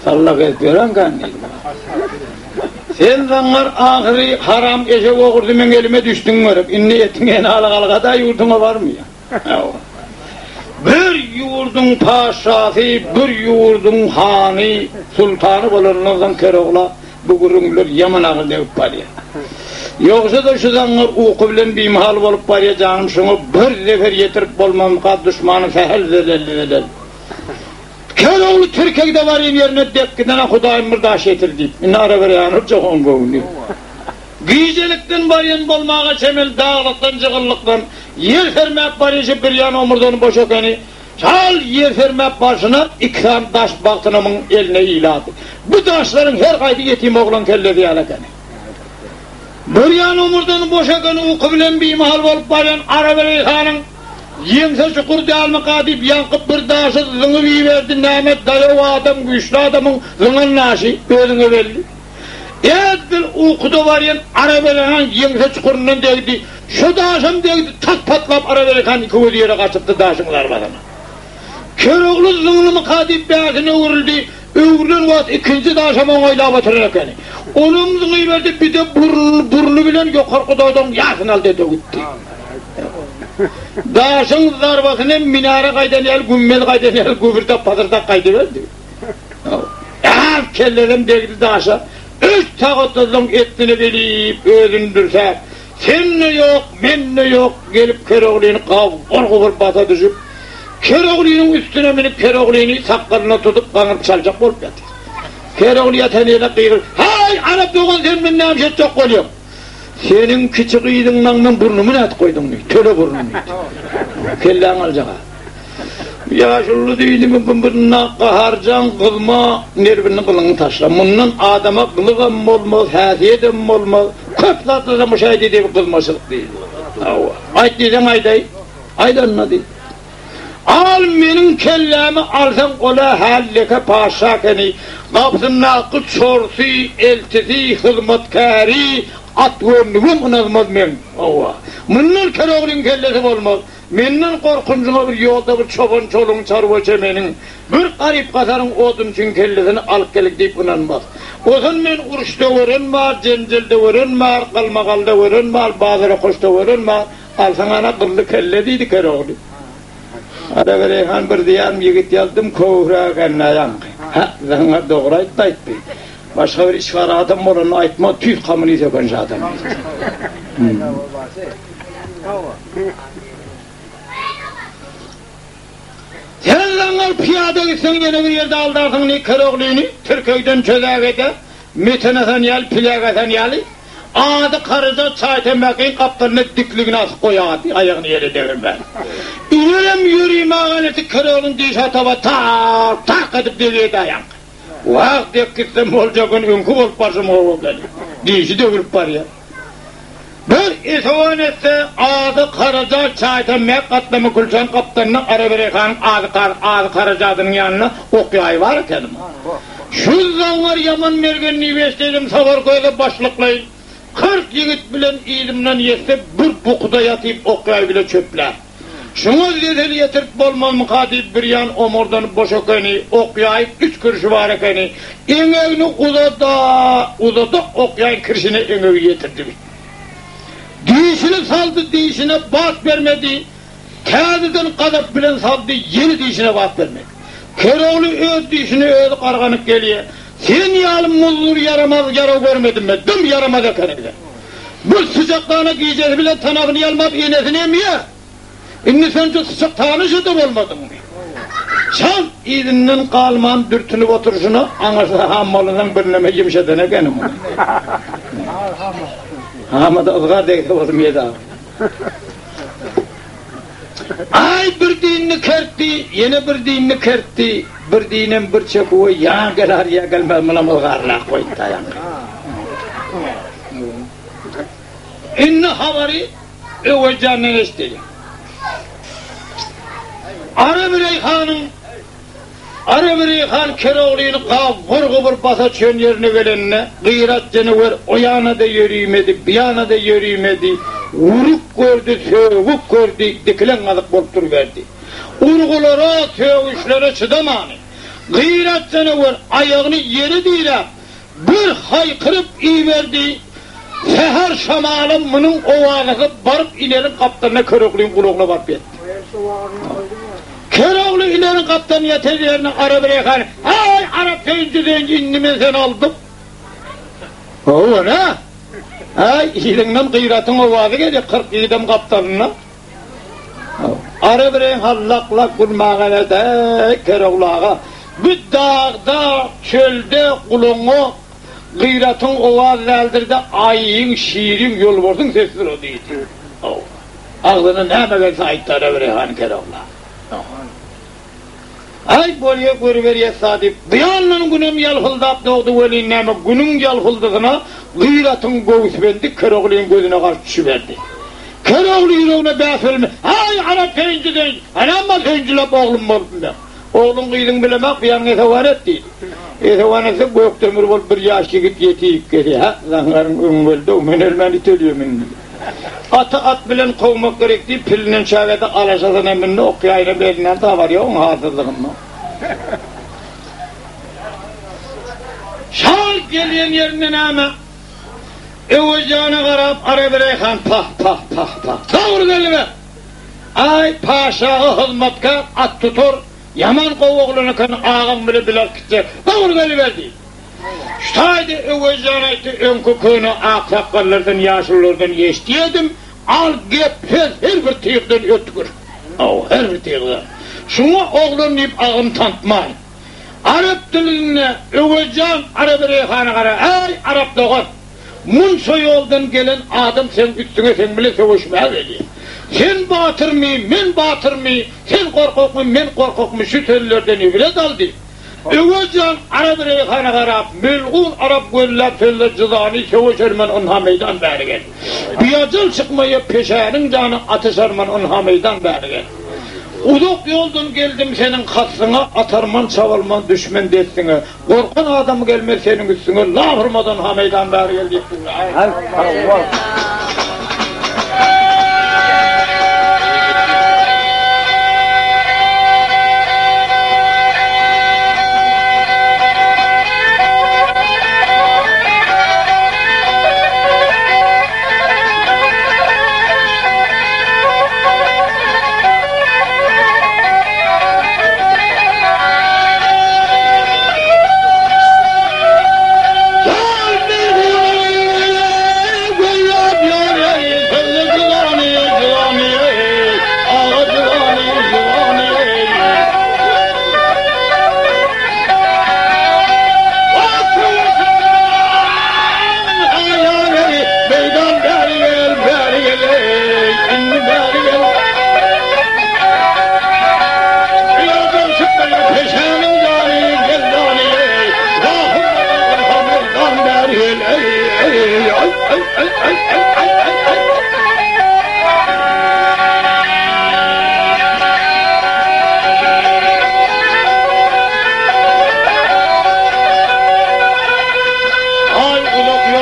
Salla gezip ýörenkäň diýdi. Sen zaňňar ahyry haram eşek ogurdy meň elime düşdüň görüp, indi etiň ene algalgada ýurduňa barmyýa. Bir ýurduň paşasy, bir ýurduň hany, sultany bolandan soň Kerogla bu gürrüňler ýaman agyr degip barýar. Ýogsa-da şu zaňňar uky bilen bimahal bolup barýar, janym şoňa bir zeper ýetirip bolmazmyka duşmany sähel zelelli-zelel. Kerogly tirkegde barýan ýerine depgiden-ä Hudaýym bir daş ýetir diýip, indi ara berýän urjak oň göwni. Gijelikden barýan bolmaga çemeli daglykdan, jygyllykdan ýer sermäp barýşy bir ýan omurdany boş ekeni. Çal ýer sermäp barşyna iki sany daş Bagtynamyň eline ilady. Bu daşlaryň her haýsy ýetim oglan kellesi ýaly ekeni. Bir ýan omurdany boş ekeni uky bilen bimahal bolup barýan Arabereýhanyň ýeňse çukur dälmika diýip ýaňky bir daşy zyňyp iberdi, näme daýaw adam, güýçli adamyň zyňan daşy özüňe belli. Edil ukuda barýan Araberehan ýeňse çukuryndan degdi. Şo daşam degdi, tas patlap Araberehan iki gözi ýere gaçypdy daşyň zarbasyna. Kerogly zyňlymyka diýip bäsine öwrüldi. Öwrülen wagt ikinji daşam oňaýlap oturan ekeni. Onam zyňyberdi, bir-de burny bilen ýokarky dodagyň ýasyny aldy öte gitdi. Daşyň zarbasyna minara gaýdan ýaly, gümmez gaýdan ýaly gübürdep-pasyrdap gaýdyberdi. Äp kellesem degdi daşa. Üç sagatdan soň etnine gelip, özüni dürsäp, Sende ýok, mende ýok, gelip Keroglyny gabur-gubur basa düşüp, Keroglynyň üstüne münüp Keroglyny sakgalyndan tutup gaňryp çaljak bolup ýatyr. Kerogly ýatan ýerine gygyryp, Haý, Arap dogan sen meni näme etjek bolýaň? Seniň kiçi gyzyň maňdan burnumy nädip goýduň diýdi, töle burnuny diýdi. Kelläňi aljak-a. Ýaşuly diýdi, bu gaharjaň gyzma nerwini gylyňy taşla. Mundan adama gylygam bolmaz, häsiýedem bolmaz. Köp zatlara müşahede edip gyzmaçylyk diýdi. Hawa. Aýt diýseň aýdaý. Aýdanyna diý. Al meniň kellämi alsaň ol-a häl leke paşşa ekeni. Gapysyndaky çorsy, eltisi, hyzmatkäri, at görnügem ynanmaz meň. Hawa. Mundan Keroglyň kellesi bolmaz. Menden gorkunjyňa bir ýolda bir çoban-çoluň, çarwa-çemeniň, bir garyp-gasaryň odunçyň kellesini alyp geldik diýip ynanmaz. Ozal men uruşda gören bar, jenjelde gören bar, galmagalda gören bar, bazar-okaşda gören bar, alsaň ana gylly kelle diýdi Kerogly. Arabereýhan bir diýýänim ýigit ýazdym, köwräk ennä ýaňky. Hä, zaňňar dogry aýtdy aýtdy. Başga bir içgara adam bolanda aýtmaz, tüýs kommunist ökenji adam diýdi. Sen zaňňar pyýada gitseň ýene bir ýerde aldarsyň ni Keroglyny, tirkegden çözägede, meten asan ýaly, piläk asan ýaly, ady Karyja çaý-temmäkiň gapdalyna dikligine asyp goýardy, aýagyny ýere degirmän. Inerem ýörimäge Keroglyň dişi ataba tak-tak edip degýärdi aýaňky. Wah, dek gitsem boljak gün öňki bolup barşym gowy ekeni. Dişi döwülip barýar. Bir esewan etse, ady Karaja çaýtan-mäk gatlama külçäň gapdalynda Arabereýhanyň ady kar ady Karajadynyň ýanynda ok-ýaýy bar ekeni. Şu zaňňar ýaman mergen diýip eşdeýdim, Sabar köze başlyklaýyn. 40 ýigit bilen yzymdan ýetse bir bukuda ýatyp ok-ýaý bile çöplär. Şuňa zezel ýetirip bolmazmyka diýip birýan omurdanyp boş ekeni, ok-ýaýyň üç kirşi bar ekeni. Eňegini uzada, uzada ok-ýaýyň kirşine eňegi ýetirdi. Dişini saldy, dişine bat bermedi. Täzeden gazap bilen saldy, ýene dişine bat bermedi. Kerogly öz dişine özi garganyp gelýär. Sen ýaly muzdur ýaramaz ýaraw görmedim men, dym ýaramaz ekeniň sen. Bir syçakdana gijesi bilen tanabyny ýalmap enesini emýär. Indi sen şu syçak tanyşy-da bolmadyňmy? Çalt yzyndan galman dürtünip oturyşyna aňyrsy hammalynyň birneme ýumşadan ekeni muny. Hamada yzgar degse bolsun ýedi aga. Aý bir dinini kertdi, ýene bir dinini kertdi, bir dinem bir çekuwe ýa geler ýa gelmez munam yzgarlap goýdy daýandy. Indi habary Öwezjandan eşitdi. Araby Reýhanyň Araby Reýhan Keroglyny gabyr-gubur basa çön ýerine gelende, Gyrat jenewer o ýana-da ýörimedi, bu ýana-da ýörimedi, urup gördi, sögüp gördi, dikilen gazyk bolup duruberdi. Urgulara, sögüşlere çydamany, Gyrat jenewer aýagyny ýere diräp, bir haýkyryp iberdi, Säher şamalam munuň owazasy baryp ineriň gapdalyna Köroglyň gulagyna baryp ýetdi. Kerogly ineriň gapdalyna ýeten ýerine Arap Reýhan, Haý, Arap söýünji söýünji indi men seni aldym. Hawa, nä? Haý, iliňden Gyratyň owazy gelýär, 40 ýigidem gapdalynda. Arap Reýhan lak-lak gülmäge berdi, Äý, Kerogly aga, bu dagda, çölde gulagyňa Gyratyň owaz däldir-de, aýyň, şiriň, ýolbarsyň sesidir o diýdi. Hawa. Agzyna näme gelse aýtdy Arabrehan Kerogla. Aý, bolýa, görüberýäs-a diýip, bu ýandan Günem ýalpyldap dogdy welin näme, Günüň ýalpyldysyna Gyratyň göwüsbendi Keroglyň gözüne garşy düşüberdi. Kerogly ýüregine bäs bilmän, Aý, Arap söýünji söýünji, anam-a söýünjiläp oglum bolupmy meň? Ogluň gyzyň bilemak bu ýaňy esewan et diýdi. Esewan etse Gökdemir bolup bir ýaş ýigit ýetip gelýär. Hä, zaňňaryň öňi geldi-ow, men ölmän it ölýär indi. Aty at bilen kowmak gerek diýip, pilinden çägede alaşasyna mündi, ok ýaýyna belinden tabar ýok oň halsyzlygyndan. Şal gelýän ýerinde näme? Öwezjana garap Arabireýhan pah, pah, pah, pah. Dogry geldibe! Aý, paşaga hyzmatkär at tutar, ýaman gowy oglan eken, agaň bile bile alyp gitjek, dogry geliber diýdi. Şu taýda Öwezjan aýtdy, öňki köne aksakgallardan, ýaşululardan eşidýärdim, al gep söz her bir tygdan ötgür. Hawa, her bir tygdan. Şuňa oglan diýip agam tantmaýyn. Arap dilinde Öwezjan Araby Reýhana gara, Äý, arap dogan! Munça ýoldan gelen adam seň üstüňe seň bilen söweşmäge gelýär. Sen batyrmy, men batyrmy, sen gorkakmy, men gorkakmy şu sözlerden ibret al diýip, Öwez jan Arap Reýhana garap, melgun arap gözläp sözle jyzany söweşermen ynha meýdan bäri gel. Biajal çykmaýa peşäniň jany atyşarman ynha meýdan bäri gel. Uzak ýoldan geldim seniň kasdyňa atarman çabalman düşmen destiňe. Gorkan adam gelmez seniň üstüňe laf urmadan ha meýdan bäri gel diýip durýar.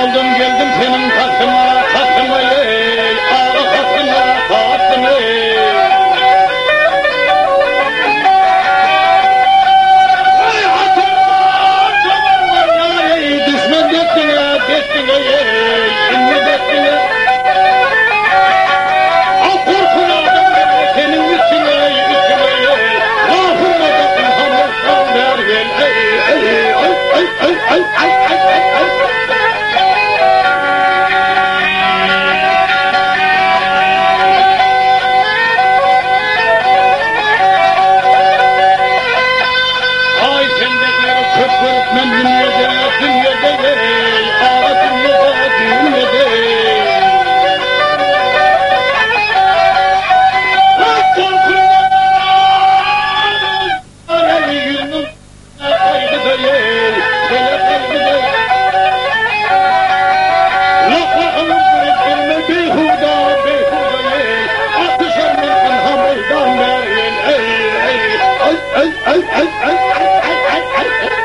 ýoldan geldim seniň kasyňa, kasyňa eý, aga kasyňa, kasyňa eý. Eý, atym çobanlar ýaý, düşme destiňe, destiňe eý, inme destiňe. Al gorkun adam seniň içiňe, içiňe eý, Gafurmada ynha bolsaň bäri gel eý, eý, eý, eý, eý, eý, eý, eý, eý, eý. Aý sende gaýgy köp görüp men dünýede, dünýede eý, aga dünýede, dünýede eý. Aý tolkunlar eý, ýüzümiň gaýgyda eý, bela gaýgyda. Lak-lakyny görüp bilme beýhuda, beýhuda eý, atyşarman ynha meýdan bäri eý, eý, eý, eý, eý, eý, eý, eý, eý, eý, eý, eý.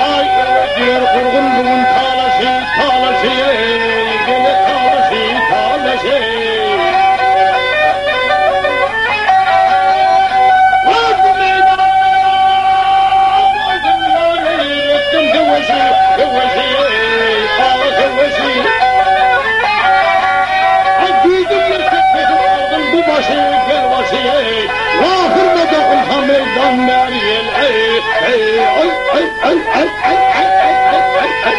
Aý öwe diýer gurgun bu gün talaşy, talaşy eý, gele talaşy, talaşy. Aý bu meýdanda bolsun ýar eý, etdim söweşi, söweşi eý, aga söweşi. Aý güýjüm ýetse kesip aldym bu başy, gel başy eý, Wah hurma meýdan bäri ýel eý, eý, aý, aý, aý, aý, aý, aý, aý, aý, aý, aý.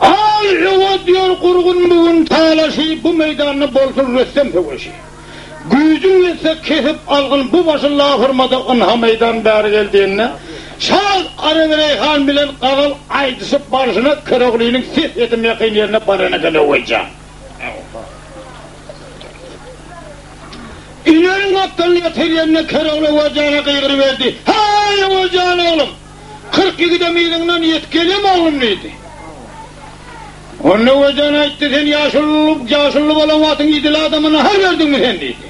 Al öňe diýer gurgun bu gün talaşy, bu meýdanda bolsun rüstem söweşi. Güýjüň ýetse kesip algyn bu başy lafyrmada ynha meýdan bäri gel diýende, şaz Arebireýhan bilen gazal aýdyşyp barşyna Köroglynyň ses ýetim ýakyn ýerine baran eken Öwezjan. Ineriň gapdalynda ýatyr ýerinde Körogly Öwezjana gygyryberdi, Haý, Öwezjan oglum! 40 ýigidem yzyňdan ýetip gelýämi oglum diýdi. Onda Öwezjan aýtdy, Sen ýaşuly, ýaşuly bolan wagtyň idili adama nahar berdiňmi sen diýdi.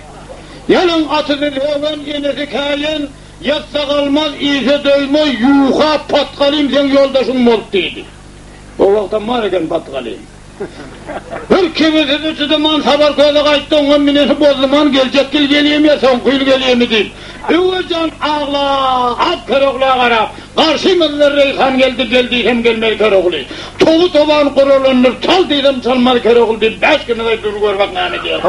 Ýalaň atyzy sögen, enesi käýen, ýatsa galmaz, iýse doýmaz, ýuwha patgalym seň ýoldaşyň bolup diýdi. O wagtam bar eken patgalym. Bir kebesine çydaman Sabar köze gaýtdy, oňa minesi bozduman, geljek ýyl gelýemi ýa soňky ýyl gelýemi diýip. Öwezjan aglap Körogla garap, Garşymyzda Reýhan geldi, gel diýsem gelmez Körogly. Towy toban guralandyr, çal diýsem çalmaz Körogly diýip, bäş gününe dur gör bak näme diýer.